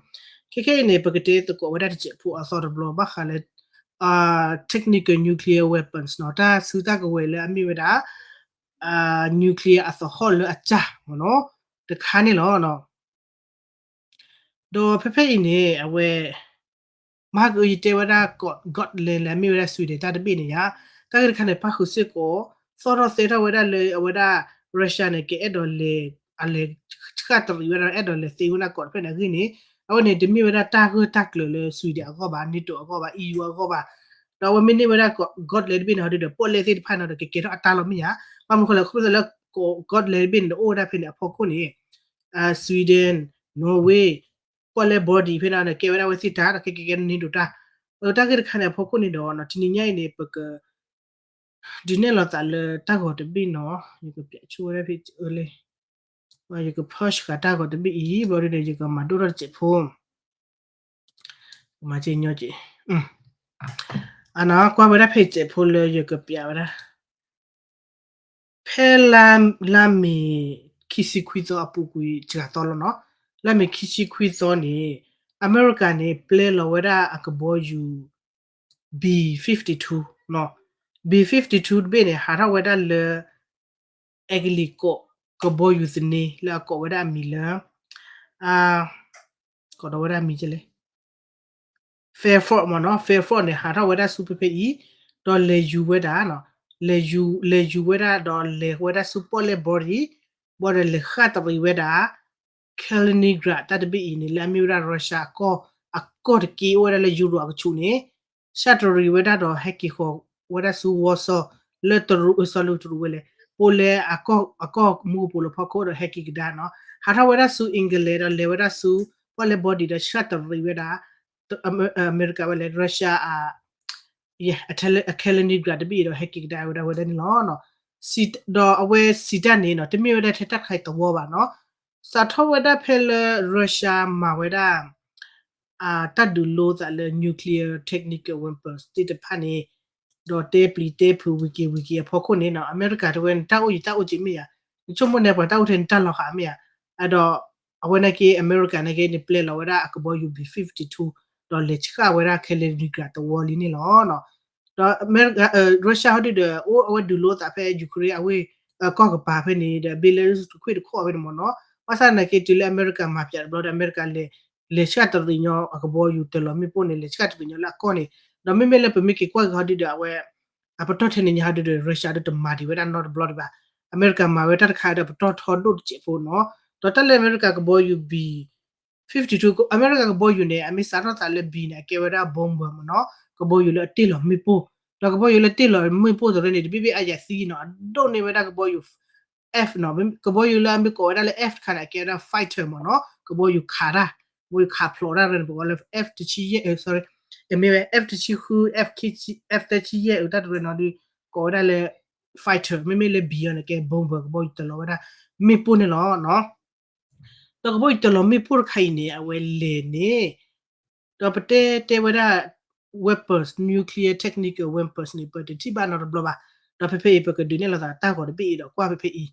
ခဲခဲအံၤန့ၣ် ပကတဲသကိးဝဲဒၣ်တစဲးဖိအသီတဘျီ ဘၣ်ဃးလၢ technical nuclear weapons နီၤ တၢ်စုတၢ်ကဝဲၤလၢအမ့ၢ်ဝဲဒၣ် nuclear အသဟီၣ်လၢအစၢ်မ့ၢ်နီၤ တခါန့ၣ်လီၤ. ဒီးဖဲဖဲအံၤန့ၣ် အဝဲ မဟါကအု ယတဲဝဲဒၣ် Gotland လၢအမ့ၢ်ဝဲဒၣ် Sweden တၢ်တဘ့ၣ်န့ၣ်ယါ, တၢ်ဂ့ၢ်တခါန့ၣ် ပၣ်ဃုာ်စ့ၢ်ကီး သီၣ်ထီၣ်သဲထီၣ်ဝဲဒၣ်လၢအဝဲဒၣ် Russia န့ၣ် ကအဲၣ်ဒိးလဲၤ အလဲၤဃၣ်တရံးဝဲဒၣ် အဲၣ်ဒိးလဲၤသ့ဝဲဒၣ်ကီးတဖျၢၣ်န့ၣ်အဂ့ၢ်န့ၣ် အဝဲန့ၣ် တမ့ၢ်ဝဲဒၣ်တၢ်ဂၢၢ်တၢ်ကျၢၤလၢ Sweden အဂီၢ်ဘၣ်, NATO အဂီၢ်ဘၣ်, EU အဂီၢ်ဘၣ်, ဒီးအဝဲမ့ၢ်န့ၢ်ဝဲဒၣ် Gotland တဘ့ၣ်န့ၣ် ဟီဒ်ဒီး ပီၣ်လဲၣ်သ့ၣ်တဖၣ်န့ၣ်ဒီး ကကဲထီၣ်အတၢ်လီၤမ့ၢ်ယါ, ဘၣ်မနုၤဃိလဲၣ် ခီဖျိလၢ Gotland တဘ့ၣ်န့ၣ်ဒီး အိၣ်ဝဲဒၣ်ဖဲန့ၣ်အဖီခိၣ်န့ၣ် Sweden, Norway, ပီၣ်လဲၣ် body ဖဲန့ၣ်န့ၣ် ကဲဝဲဒၣ်ဝဲသ့ၣ်တၢ် ဒီးကဲကဲကဲန့ၣ်ဒိးတၢ်, တၢ်ဂ့ၢ်တခါန့ၣ်အဖီခိၣ်န့ၣ်ဒီး တနံၤညါအံၤန့ၣ် ပက ဒုးနဲၣ်လီၤသးလၢတၢ်ဂီၤတဘ့ၣ်နီၤ, ယကပျးဆိဝဲဒၣ်ဖဲလၢ ယက pause ဃာ်တၢ်ဂီၤတဘ့ၣ်အံၤ ဘျီဒ်န့ၣ် ယကမၤဒိၣ်ထီၣ်တစဲးဖိ မၤက့ညီက့ အနီၤ ကွၢ်ဝဲဒၣ်ဖဲတစဲးဖိလၢယကပျးဝဲဒၣ် ဖဲလါမ့ၤခံဆံခွံသီအပူၤကွံာ်စှၤသီလီၤနီၤ, လါမ့ၤခံဆံခွံသီန့ၣ် အမဲရကၤန့ၣ် ပျဲလီၤဝဲဒၣ်အကဘီယူၤ B fifty-two, B fifty-two တဘ့ၣ်န့ၣ် ဟးထီၣ်ဝဲဒၣ်လၢ အဲကလံးကီး ကဘီယူၤသန့လၢအကိးဝဲဒၣ်အမံၤလၢ ကိးဒီးဝဲဒၣ်မံၤကလဲၣ် Fairfield မ့ၢ်နီၤ Fairfield န့ၣ် ဟးထီၣ်ဝဲဒၣ်ဆူဖဲဖဲအံၤ ဒီးလဲၤယူၤဝဲဒၣ် လဲၤယူၤဝဲဒၣ်ဒီးလဲၤဝဲဒၣ်ဆူပီၣ်လဲၣ် border border လဲၤဃၣ်တရံးဝဲဒၣ် Kaliningrad တၢ်တဘ့ၣ်အံၤန့ၣ် လၢအမ့ၢ်ဝဲဒၣ် Russia အကီၢ် အကီၢ်တက့ၢ် အိၣ်ဝဲဒၣ်လၢ Europe အကဆူးန့ၣ် ဃၣ်တရံးဝဲဒၣ်ဒီးဟဲက့ၤဃီၤဝဲဒၣ်ဆူ Warsaw လၢတရူး အၢ စီၤလၢတရူးဝဲလဲၣ် ပအိၣ်လၢ အကီၢ်မူကပိာ်လၢဖီခိၣ်ဒီးဟဲက့ၤကဒါနီၤ ဟးထီၣ်ဝဲဒၣ်ဆူ England ဒီးလဲၤဝဲဒၣ်ဆူ ပီၣ်လဲၣ် border ဒီးဃၣ်တရံးဝဲဒၣ် အမဲရကၤဝဲလဲၣ် Russia အ Kaliningrad တဘ့ၣ်အံၤဒီးဟဲက့ၤကဒါဝဲဒၣ်ဝဲဒၣ်န့ၣ်လီၤ. ဒီးအဝဲစံးတၢ်န့ၣ်နီၤ တမ့ၢ်ဝဲဒၣ်ထဲတၢ်ခါအံၤသဝီဘၣ်နီၤ စးထီၣ်ဝဲဒၣ်ဖဲလၢ Russia မၤဝဲဒၣ် တၢ်ဒုးလိသးလၢ nuclear technical weapons သ့ၣ်တဖၣ်န့ၣ် ဒီးတဲပျံၤတဲဖုးဝံၤက့ၤဝံၤက့ၤအဖီခိၣ်န့ၣ်နီၤ အမဲရကၤတဲဝဲ နတၢ်အိၣ်ယတၢ်အိၣ်က့ၤမ့ၢ်ဧါ နဆိကမိၣ်န့ၣ် ပှၤတၢ်အိၣ်ထဲနတၢ်လီၤဃာ်မ့ၢ်ဧါ ဒီးအဝဲန့ၣ်က့ အမဲရကၤန့ၣ်က့န့ၣ် ပျဲလီၤဝဲဒၣ်အကဘီယူၤ B fifty-two ဒီးလဲၤဆှၣ်ဝဲဒၣ် Kaliningrad သဝီလံန့ၣ်လီၤ. ဒီး Russia ဟီဒုဒီး အိၣ်အဝဲဒုးလိသးဖဲ Ukraine အဝ့ၢ် ကီၢ်ကပၤဖဲန့ၣ်ဒီး Belarus တခွ့ၣ်တခီၣ်ဖဲန့ၣ်မ့ၢ်နီၤ ဘၣ်ဆၣ်သနာ်က့ တုၤလၢအမဲရကၤမၤပၠးတဘျီဒီး အမဲရကၤလဲၤ လဲၤဆှၣ်တရံးညီအကဘီယူၤတၢၤလီၤမ့ၣ်ပိၢ်န့ၣ် လဲၤဆှၣ်တရံးညီလၢအကီၢ်န့ၣ် ဒီးမ့မ့ၢ်လၢပမ့ၢ်က့ၤကွၢ်က့ၤဟီဒုဒီး အဝဲ အပတီၢ်ထဲန့ၣ်ညါဟီဒုဒီး Russia ဒုတမၤဒံးဝဲဒၣ်နီတဘျီဒံးဘၣ်. အမဲရကၤမၤဝဲတၢ်တခါဒီးပတီၢ်ထီဒိၣ်တစဲးဖိနီၤ ဒီးတၢ်လၢအမဲရကၤကဘီယူၤ B fifty-two အမဲရကၤကဘီယူၤန့ၣ် အမ့ၢ်စးထီၣ်သးလၢ B န့ၣ် အကဲဝဲဒၣ် bomber မ့ၢ်နီၤ ကဘီယူၤလၢအတ့ၢ်လီၤမ့ၣ်ပိၢ် ဒီးကဘီယူၤလၢတ့ၢ်လီၤမ့ၣ်ပိၢ်တရၢန့ၣ် တဘ့ၣ်ဘ့ၣ်အါယၤသံနီၤ အဒိၣ်န့ၢ်ဝဲဒၣ်ကဘီယူၤ F နီၤ ကဘီယူၤလၢအမ့ၢ်ကိးဝဲဒၣ်လၢ F တခါန့ၣ် အကဲဝဲဒၣ် fighter မ့ၢ်နီၤ ကဘီယူၤခးတၢ် ကဘီယူၤခးဖျိးတၢ်တရၢန့ၣ် ပကိးလၢ F တဆံယဲၢ် sorry အမ့ၢ်ဝဲ F တဆံဃု F သၢဆံယဲၢ် အတၢ်တရၢနီၤဒု ကိးဝဲဒၣ်လၢ fighter မ့မ့ၢ်လၢ B အီၤန့ၣ် ကဲ bomber ကဘီယူၤတၢၤလီၤဝဲဒၣ်မ့ၣ်ပိၢ်န့ၣ်လီၤ. ဒီးကဘီယူၤတၢၤလီၤမ့ၣ်ပိၢ်တခါအံၤန့ၣ် အဝဲလဲၤန့ၣ် ဒီးပတဲတဲဝဲဒၣ် weapons nuclear technical weapons န့ၣ် ပတထံၣ်ဘၣ်နီတဘျီဘၣ်. ဒီးဖဲဖဲအံၤ ပကဒုးနဲၣ်လီၤသးတၢ်ဂီၤတဘ့ၣ်အံၤဒီးကွၢ်ဖဲဖဲအံၤ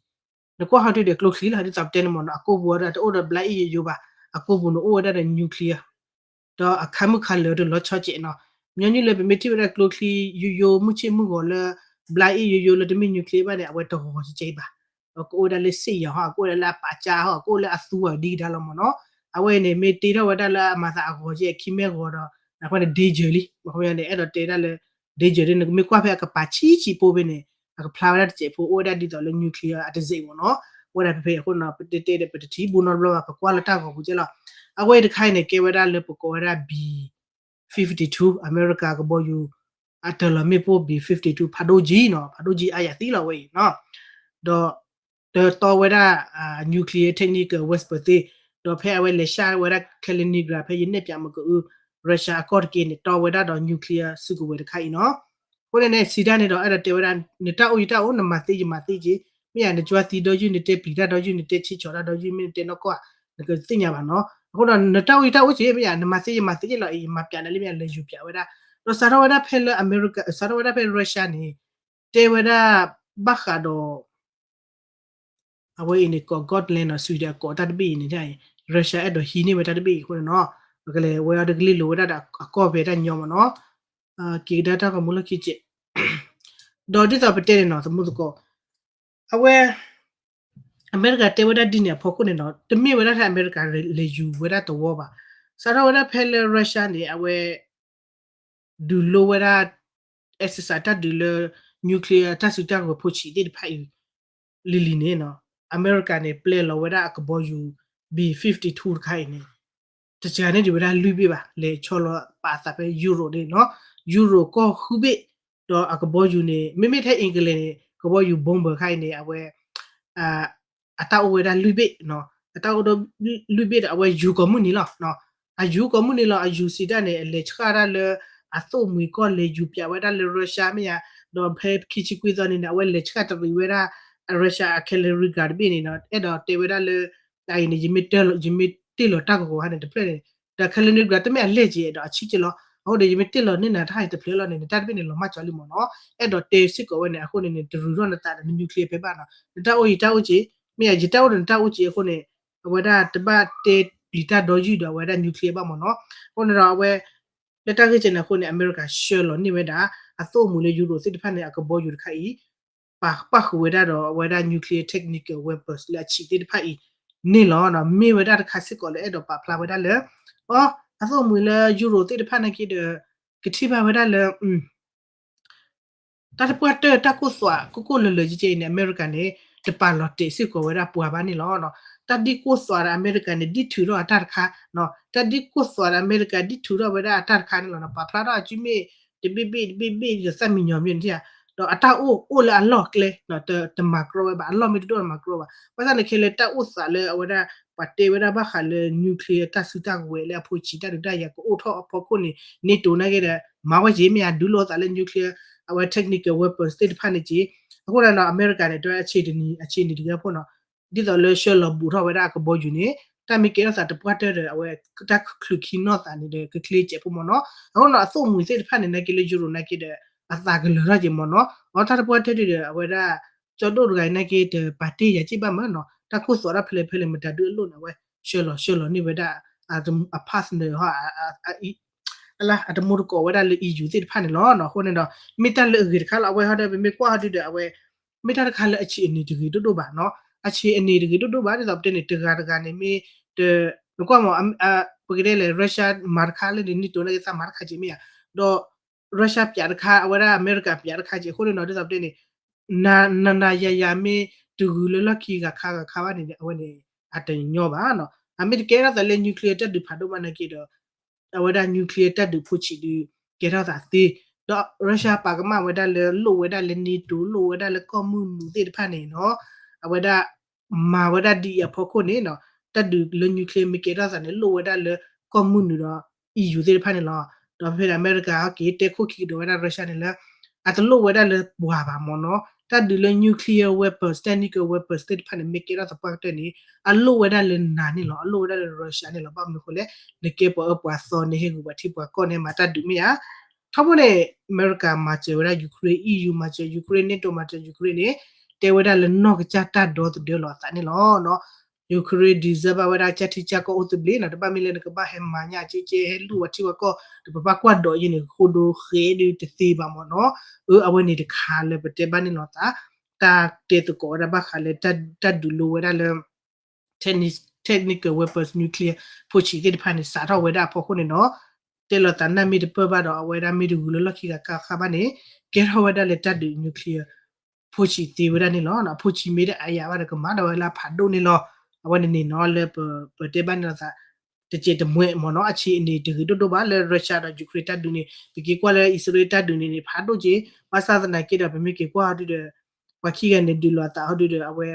နကွၢ်ဟီဒုဒီးကျိချံလီၤ ဒ်သိးပတဲန့ၣ်မ့ၢ်နီၤ အကိာ်ပူၤဒီးတအိၣ်ဒီး black အံၣ်ယိယိဘၣ် အကိာ်ပူၤန့ၣ်အိၣ်ဝဲဒၣ်ဒီး nuclear ဒီးအခါမုၣ်ခါလၢာ်တလီၤဆီကဲးနီၤ ညီနုၢ်လၢပမ့ၢ်ထံၣ်ဝဲဒၣ်ကျိချံယိယိမုၢ်ဆ့ၣ်မုၢ်ဂီၤလၢ black အံၣ်ယိယိလၢတမ့ၢ် nuclear ဘၣ်န့ၣ် အဝဲတဂီၤကဲးဘၣ် ဒီးကအိၣ်ဝဲဒၣ်လၢစ့ၣ်ယၤဟီ အကအိၣ်ဝဲဒၣ်လၢအပာ်ကၠါဟီ အကအိၣ်လၢအသူအီၤဒ်ကဒါလီၤမ့ၢ်နီၤ အဝဲအံၤန့ၣ် မ့ၢ်တ့ထီၣ်ဝဲဒၣ်လၢအမၤသးအဂီၤကဲးအခံမ့ၢ်ဂီၤဒီး အဃိန့ၣ် danger လံ မ့ၢ်ခီပညီန့ၣ် အဲၣ်ဒိးတဲဒၣ်လၢ danger ဒ်နကမ့ၢ်ကွၢ်ဖဲအကပၤဆံးဆံးဖိဖဲန့ၣ် အကဖျါဝဲဒၣ်တစဲးဖိ အိၣ်ဝဲဒၣ်ဒ်သိးလၢ nuclear အတစဲးမ့ၢ်နီၤ အိၣ်ဝဲဒၣ်ဖဲဖဲအဃိနီၤ ပတဲတဲဒီးပတထံၣ်ဘူးနီတဘျီဘၣ် ပကွၢ်လၢတၢ်ဂီၤပူၤကဲလီၤ အဝဲအံၤတခါအံၤန့ၣ် ကဲဝဲဒၣ်လၢပကိးဝဲဒၣ် B fifty-two အမဲရကၤကဘီယူၤ အတၢၤလီၤမ့ၣ်ပိၢ် B fifty-two ဖးဒိၣ်ကံနီၤ ဖးဒိၣ်ကံအါယၤသံလီၤဝဲအံၤနီၤ ဒီး တတီဝဲဒၣ် nuclear technical weapon သ့ ဒီးဖဲအဝဲလဲၤဆှၣ်ဝဲဒၣ် Kaliningrad ဖဲယနဲၣ်ပၠးမ့ၢ်ကအု Russia အကီၢ်တက့ၢ်န့ၣ် တီဝဲဒၣ်ဒီး nuclear စုကဝဲၤတခါအံၤနီၤ အဃိန့ၣ်န့ၣ် စံးတၢ်န့ၣ်ဒီး အဲၣ်ဒိးတဲဝဲဒၣ် နတၢ်အိၣ်ယတၢ်အိၣ် နမၤသ့ယမၤသ့က့ၤ မ့ၢ်ယၤ နကွၢ်သံဒီယုၢ် နတဲပျံၤတၢ်ဒီယုၢ် နတဲဆံးဆီးတၢ်ဒီယုၢ် မ့ၢ်နတဲနီၢ်ကီၢ် နကသ့ၣ်ညါဘၣ်နီၤ အဃိဒီး နတၢ်အိၣ်ယတၢ်အိၣ်က့ၤ မ့ၢ်ယၤ နမၤသ့ယမၤသ့က့ၤလီၤအံၤ ယမၤပၠးနၤလံ မ့ၢ်ယၤ လဲၤယူၤပၠးဝဲဒၣ် ဒီးစးထီၣ်ဝဲဒၣ်ဖဲလၢအမဲရကၤ စးထီၣ်ဝဲဒၣ်ဖဲ Russia န့ၣ် တဲဝဲဒၣ် ဘၣ်ဃးဒီး အဝဲအံၤန့ၣ် ကိး Gotland နီၤ Sweden အကိးတၢ်တဘ့ၣ်အံၤန့ၣ် Russia အဲၣ်ဒိးဟံးန့ၢ်ဝဲတၢ်တဘ့ၣ်အံၤအဃိန့ၣ်နီၤ ပကလဲၤဝဲအီၤဒီးကလ့လိာ်ဝဲဒၣ်ဒီးအကီၢ်ဖဲတၢ်ညီမ့ၢ်နီၤ က့ၤကဒါတၢ်ဂီၤမူလၢခံကဲး ဒီးဒ်သိးပတဲန့ၣ်နီၤ သမူသကိး အဝဲ အမဲရကၤတဲဝဲဒၣ်ဒ်န့ၣ်အဖီခိၣ်န့ၣ်နီၤ တမ့ၢ်ဝဲဒၣ်ထဲအမဲရကၤလဲၤယူၤဝဲဒၣ်သဝီဘၣ် စးထီၣ်ဝဲဒၣ်ဖဲလၢ Russia န့ၣ် အဝဲ ဒုးလိဝဲဒၣ် exercise တၢ်ဒုးလၢ nuclear တၢ်စုတၢ်ကဝဲၤဖိဆံးသ့ၣ်တဖၣ်အံၤ လံၤလံၤန့ၣ်နီၤ အမဲရကၤန့ၣ် ပျဲလီၤဝဲဒၣ်အကဘီယူၤ B fifty-two တခါအံၤန့ၣ် တစှၤန့ၢ်ဒံးဝဲဒၣ်လွံၢ်ဘ့ၣ်ဘၣ် လဲၤဆီလီၤပာ်အသးဖဲ Europe န့ၣ်နီၤ Europe ကီၢ်ဃုဘ့ၣ် ဒီးအကဘီယူၤန့ၣ် မ့မ့ၢ်ထဲ England န့ၣ် ကဘီယူၤ bomber တခါအံၤန့ၣ် အဝဲ အတၢ်အိၣ်ဝဲဒၣ်လွံၢ်ဘ့ၣ်နီၤ အတၢ်အိၣ်ဒီးလွံၢ်ဘ့ၣ်ဒီး အဝဲယူၤကိးမုၢ်နံၤလီၤ အယူၤကိးမုၢ်နံၤလီၤ အယူၤစံးတၢ်န့ၣ် အလဲၤဆှၣ်ဒၣ်လၢ အသိၣ်မှံၤကီၢ်လဲၤယူၤပၠးဝဲဒၣ်လၢ Russia မ့ၢ်ယၤ ဒီးဖဲခံဆံခွံသီန့ၣ်န့ၣ် အဝဲလဲၤဆှၣ်တရံးဝဲဒၣ် Russia အ Kaliningrad တဘ့ၣ်န့ၣ်နီၤ အဲၣ်ဒိးတဲဝဲဒၣ်လၢ အအံၤန့ၣ် ယမ့ၢ်တ့ၢ်လီၤတၢ်ကဝီၤဟါန့ၣ်တဖျၢၣ်န့ၣ် ဒီး Kaliningrad တမ့ၢ်အလဲၢ်က့ၤဒီးအဆံးက့ၤလီၤ အဃိဒီး ယမ့ၢ်တ့ၢ်လီၤန့ၢ်နၤတၢ်ဟါန့ၣ်တဖျၢၣ်လီၤန့ၣ် နတၢ်တဘ့ၣ်န့ၣ် လီၤမၢ်ကၠီလံမ့ၢ်နီၤ အဲၣ်ဒိးတဲစ့ၢ်ကီးဝဲန့ၣ် အဃိန့ၣ်န့ၣ် တရူးထီၣ်နသးဒီးန nuclear ဖဲဘၣ်နီၤ နတၢ်အိၣ်ယတၢ်အိၣ်က့ၤ မ့ၢ်ယၤ ယတၢ်အိၣ်ဒီးနတၢ်အိၣ်က့ၤအဃိန့ၣ် အဝဲဒၣ်တဘၣ်တဲပျံၤတၢ်ဒီယုၢ်ဒီးအဝဲဒၣ် nuclear ဘၣ်မ့ၢ်နီၤ အဃိန့ၣ်ဒီးအဝဲ လၢတၢ်ဂ့ၢ်ကဲန့ၣ်အဃိန့ၣ် အမဲရကၤဆှၢလီၤန့ၢ်ဝဲဒၣ် အသိၣ်မှံၤလၢ Europe သ့ၣ်တဖၣ်န့ၣ် အကဘီယူၤတခါအံၤ ပာ်ဃုာ်ဝဲဒၣ်ဒီးအဝဲဒၣ် nuclear technical weapons လၢအဆံးသ့ၣ်တဖၣ်အံၤန့ၣ်လီၤ. မ့ၢ်ဝဲဒၣ်တခါစ့ၢ်ကီးလၢအဲၣ်ဒိးပာ်ဖျါဝဲဒၣ်လၢ အီ အသိၣ်မှံၤလၢ Euro သ့ၣ်တဖၣ်နာ်က့ဒီး ကထံၣ်ဘၣ်ဝဲဒၣ်လၢ တၢ်တပှၢ်တၢၢ်တၢ်ကိၢ်သွး ကိၢ်ကိၢ်လၢၤလၢၤကဲကဲအံၤန့ၣ် အမဲရကၤန့ၣ် တပာ်လီၤတဲာ်စ့ၢ်ကီးဝဲဒၣ်ပှၤဘၣ်န့ၣ်လီၤ. တၢ်ဒ်ကိၢ်သွးဒီးအမဲရကၤန့ၣ် ဒ်ထုးထီၣ်အတၢ်တခါ, တၢ်ဒ်ကိၢ်သွးဒီးအမဲရကၤ ဒ်ထုးထီၣ်ဝဲဒၣ်အတၢ်တခါန့ၣ်လီၤ. ပာ်ဖျါထီၣ်အစုမ့ၣ် တဘ့ၣ်ဘ့ၣ်တဘ့ၣ်ဘ့ၣ်ဒီးသၣ်မံညီၤမ့ၢ်န့ၣ်ဧါ, ဒီးအတၢ်အိၣ်အိၣ်လၢအလီၢ်ကျဲ တမၤကြီဝဲဘၣ်, အလီၢ်မ့ၢ်တဒိၣ်တမၤကြီဘၣ်. ဘၣ်ဆၣ်န့ၣ်ခဲလၢာ်တၢ်အိၣ်သးလၢအဝဲဒၣ် ပှၤတဲဝဲဒၣ်ဘၣ်ဃးလၢ nuclear တၢ်စုတၢ်ကဝဲၤလၢအဖိဆံးတၢ်ဒုးတၢ်ယၤကအိၣ်ထီၣ်အဖီခိၣ်န့ၣ် NATO နာ်က့ဒီး မၤဝဲက့ၤမ့ၢ်ဧါ ဒုးလိာ်သးလၢ nuclear အဝဲ technical weapons သ့ၣ်တဖၣ်န့ၣ်က့ၤ. အဃိန့ၣ်ဒီး အမဲရကၤန့ၣ် တဲဝဲဒၣ် အဆံးတနံၤ အဆံးနံၤတဂ့ၤအဖိန့ၣ် ဒ်သိးလၢဆှၢလီၤဘူးထီၣ်ဝဲဒၣ်အကဘီယူၤန့ၣ် တၢ်မ့ၢ်ကဲထီၣ်သးတပှၢ်တၢၢ်ဒီး အဝဲတၢ်ချုးခံနီၢ်သးန့ၣ်ဒီး ကချ့စဲးဖိမ့ၢ်နီၤ. အဃိန့ၣ်ဒီး အသိၣ်မှံၤသ့ၣ်တဖၣ်န့ၣ် နာ်က့လၢ Euro နာ်က့ဒီး အသးကလၢၤထီၣ်က့ၤမ့ၢ်နီၤ. အတၢ်တပှၢ်တၢၢ်ဒုးဒီး အဝဲဒၣ် ကၠီဒိၣ်တဂၤအံၤနာ်က့ တပာ်တ့ၢ်ယၤက့ဘၣ်မ့ၢ်နီၤ. တၢ်ကိၢ်သွးတၢ်ဖဲလဲၣ်ဖဲလဲၣ် မတၤဒုးအလိၣ်န့ၣ် အဝဲ ဆှၢလီၤဆှၢလီၤန့ၢ်ဝဲဒၣ် အ partner ဟီ အတမူတကိးဝဲဒၣ်လၢ EU သ့ၣ်တဖၣ်န့ၣ်လီၤ. အဃိန့ၣ်ဒီး မ့ၢ်တၢ်လၢအဂ့ၤတခါလီၤ. အဝဲဟီဒီး ပမ့ၢ်ကွၢ်ဟီဒုးဒီး အဝဲ မ့ၢ်တၢ်တခါလၢအဆံးအနံၤတဂ့ၤဒိၣ်ဒိၣ်ဘၣ်နီၤ. အဆံးအနံၤတဂ့ၤဒိၣ်ဒိၣ်ဘၣ် ဒ်သိးပတဲန့ၣ် တဂၤတဂၤန့ၣ်မ့ၢ် နကွၢ်မ့ၢ် ပကတဲလဲၣ် Russia မၤတခါလၢန့ၣ် NATO နာ်က့သးမၤတခါက့ၤမ့ၢ်ဧါ, ဒီး Russia ပၠးတခါ အဝဲဒၣ်အမဲရကၤပၠးတခါက့ၤ အဃိန့ၣ်ဒီး ဒ်သိးပတဲန့ၣ် နၤနၤယၤယၤမ့ၢ်တဂုၤလၢလီၢ်ခံဂၤခါဂၤခါဘၣ်န့ၣ် အဝဲန့ၣ် အတညီဘၣ်နီၤ. အမ့ၢ်တကဲထီၣ်သးလၢ nuclear တၢ်ဒုးဖးဒိၣ်မးနာ်က့ဒီး အဝဲဒၣ် nuclear တၢ်ဒုးဖိဆံးဒုး ကဲထီၣ်သးသ့, ဒီး Russia ပာ်ကမၣ်ဝဲဒၣ်လၢ လိၣ်ဝဲဒၣ်လၢ NATO လိၣ်ဝဲဒၣ်လၢကီၢ်မုၢ်နုာ်သ့ၣ်တဖၣ်န့ၣ်နီၤ, အဝဲဒၣ် မၤဝဲဒၣ်ဒ်အံၤအဖီခိၣ်န့ၣ်နီၤ, တၢ်ဒုးလၢ nuclear မ့ၢ်ကဲထီၣ်သးန့ၣ် လိၣ်ဝဲဒၣ်လၢကီၢ်မုၢ်နုာ်ဒီး EU သ့ၣ်တဖၣ်န့ၣ်လီၤ. ဒီးဖဲန့ၣ် အမဲရကၤဟီက့ၤတဲခိၣ်ခံကဒီးဝဲဒၣ် Russia န့ၣ်လၢ အတလိၣ်ဝဲဒၣ်လၢပှၤဘၣ်မ့ၢ်နီၤ, တၢ်ဒုးလၢ nuclear weapons, technical weapons သ့ၣ်တဖၣ်န့ၣ် မ့ၢ်ကဲထီၣ်သပှၢ်ကတၢၢ်န့ၣ် အလိၣ်ဝဲဒၣ်လၢနၤန့ၣ်လီၤ, အလိၣ်ဝဲဒၣ်လၢ Russia န့ၣ်လီၤ. ဘၣ်မနုၤအဃိလဲၣ်, နကဲပှၤအၢပှၤသီ နဟဲဂုာ်ပှၤထံပှၤကီၢ်န့ၣ် မၤတၢ်ဒုးမ့ၢ်ဧါ. ထီဘိန့ၣ် အမဲရကၤမၤစၢၤဝဲဒၣ် Ukraine, EU မၤစၢၤ Ukraine, NATO မၤစၢၤ Ukraine န့ၣ် တဲဝဲဒၣ်လၢနီၢ်ကစၢ်တၢ်ဒီသဒၢလီၤအသးန့ၣ်လီၤ. Ukraine deserve ဘၣ်ဝဲဒၣ်ကၢ်ထံကၢ်ကီၢ်အိၣ်သဘျ့နီၤ, တဘၣ်မ့ၢ်လၢနကဘၣ်ဟဲမၤညၣ်ကဲကဲ ဟဲလူၢ်ဝဲထံဝဲကီၢ် ဒီးပဘၣ်ကွၢ်ဒိးယဲန့ၣ် ဃိဒိဃဲဒုးတသ့ဘၣ်မ့ၢ်နီၤ. အၢ အဝဲန့ၣ်တခါလၢပတဲဘၣ်န့ၣ်လီၤသး, တၢ်တဲသကိးဝဲဒၣ်ဘၣ်ဃးလၢ တၢ်ဒုးလိဝဲဒၣ်လၢ technical weapons, nuclear ဖိဆံးသ့ၣ်တဖၣ်န့ၣ် စးထီၣ်ဝဲဒၣ်အဖီခိၣ်န့ၣ်နီၤ, တဲလီၤသးနၢ်မ့ၢ်တပၢၢ်ဘၣ်ဒီး အဝဲဒၣ်မ့ၢ်တဂုၤလၢလီၢ်ခံဂၤခါခါဘၣ်န့ၣ် ကဲထီၣ်ဝဲဒၣ်လၢတၢ်ဒုး nuclear ဖိဆံးသ့ဝဲဒၣ်န့ၣ်လီၤ. အဖိဆံးမ့ၢ်ဒၣ်အါယၤဘၣ်ဒီး ကမၤဒီးဝဲလၢဖးဒိၣ်န့ၣ်လီၤ. အဝဲန့ၣ်န့ၣ်နီၤ လၢပတဲဘၣ်န့ၣ်လီၤသး တစဲးတမှဲးမ့ၢ်နီၤ, အဆံးအနံၤတဂ့ၤဒိၣ်ဒိၣ်ဘၣ်လၢ Russia ဒီး Ukraine တၢ်ဒုးန့ၣ်, ပက့ၤကွၢ်လၢအံၣ်စရ့လးတၢ်ဒုးန့ၣ်န့ၣ် ဖးဒိၣ်က့ၤ, ဘၣ်ဆၣ်သနာ်က့ဒီး ပမ့ၢ်က့ၤကွၢ်ဟီဒုဒီး ပှၤခံဂၤန့ၣ်ဒုးလိာ်အသးဟီဒုဒီး အဝဲ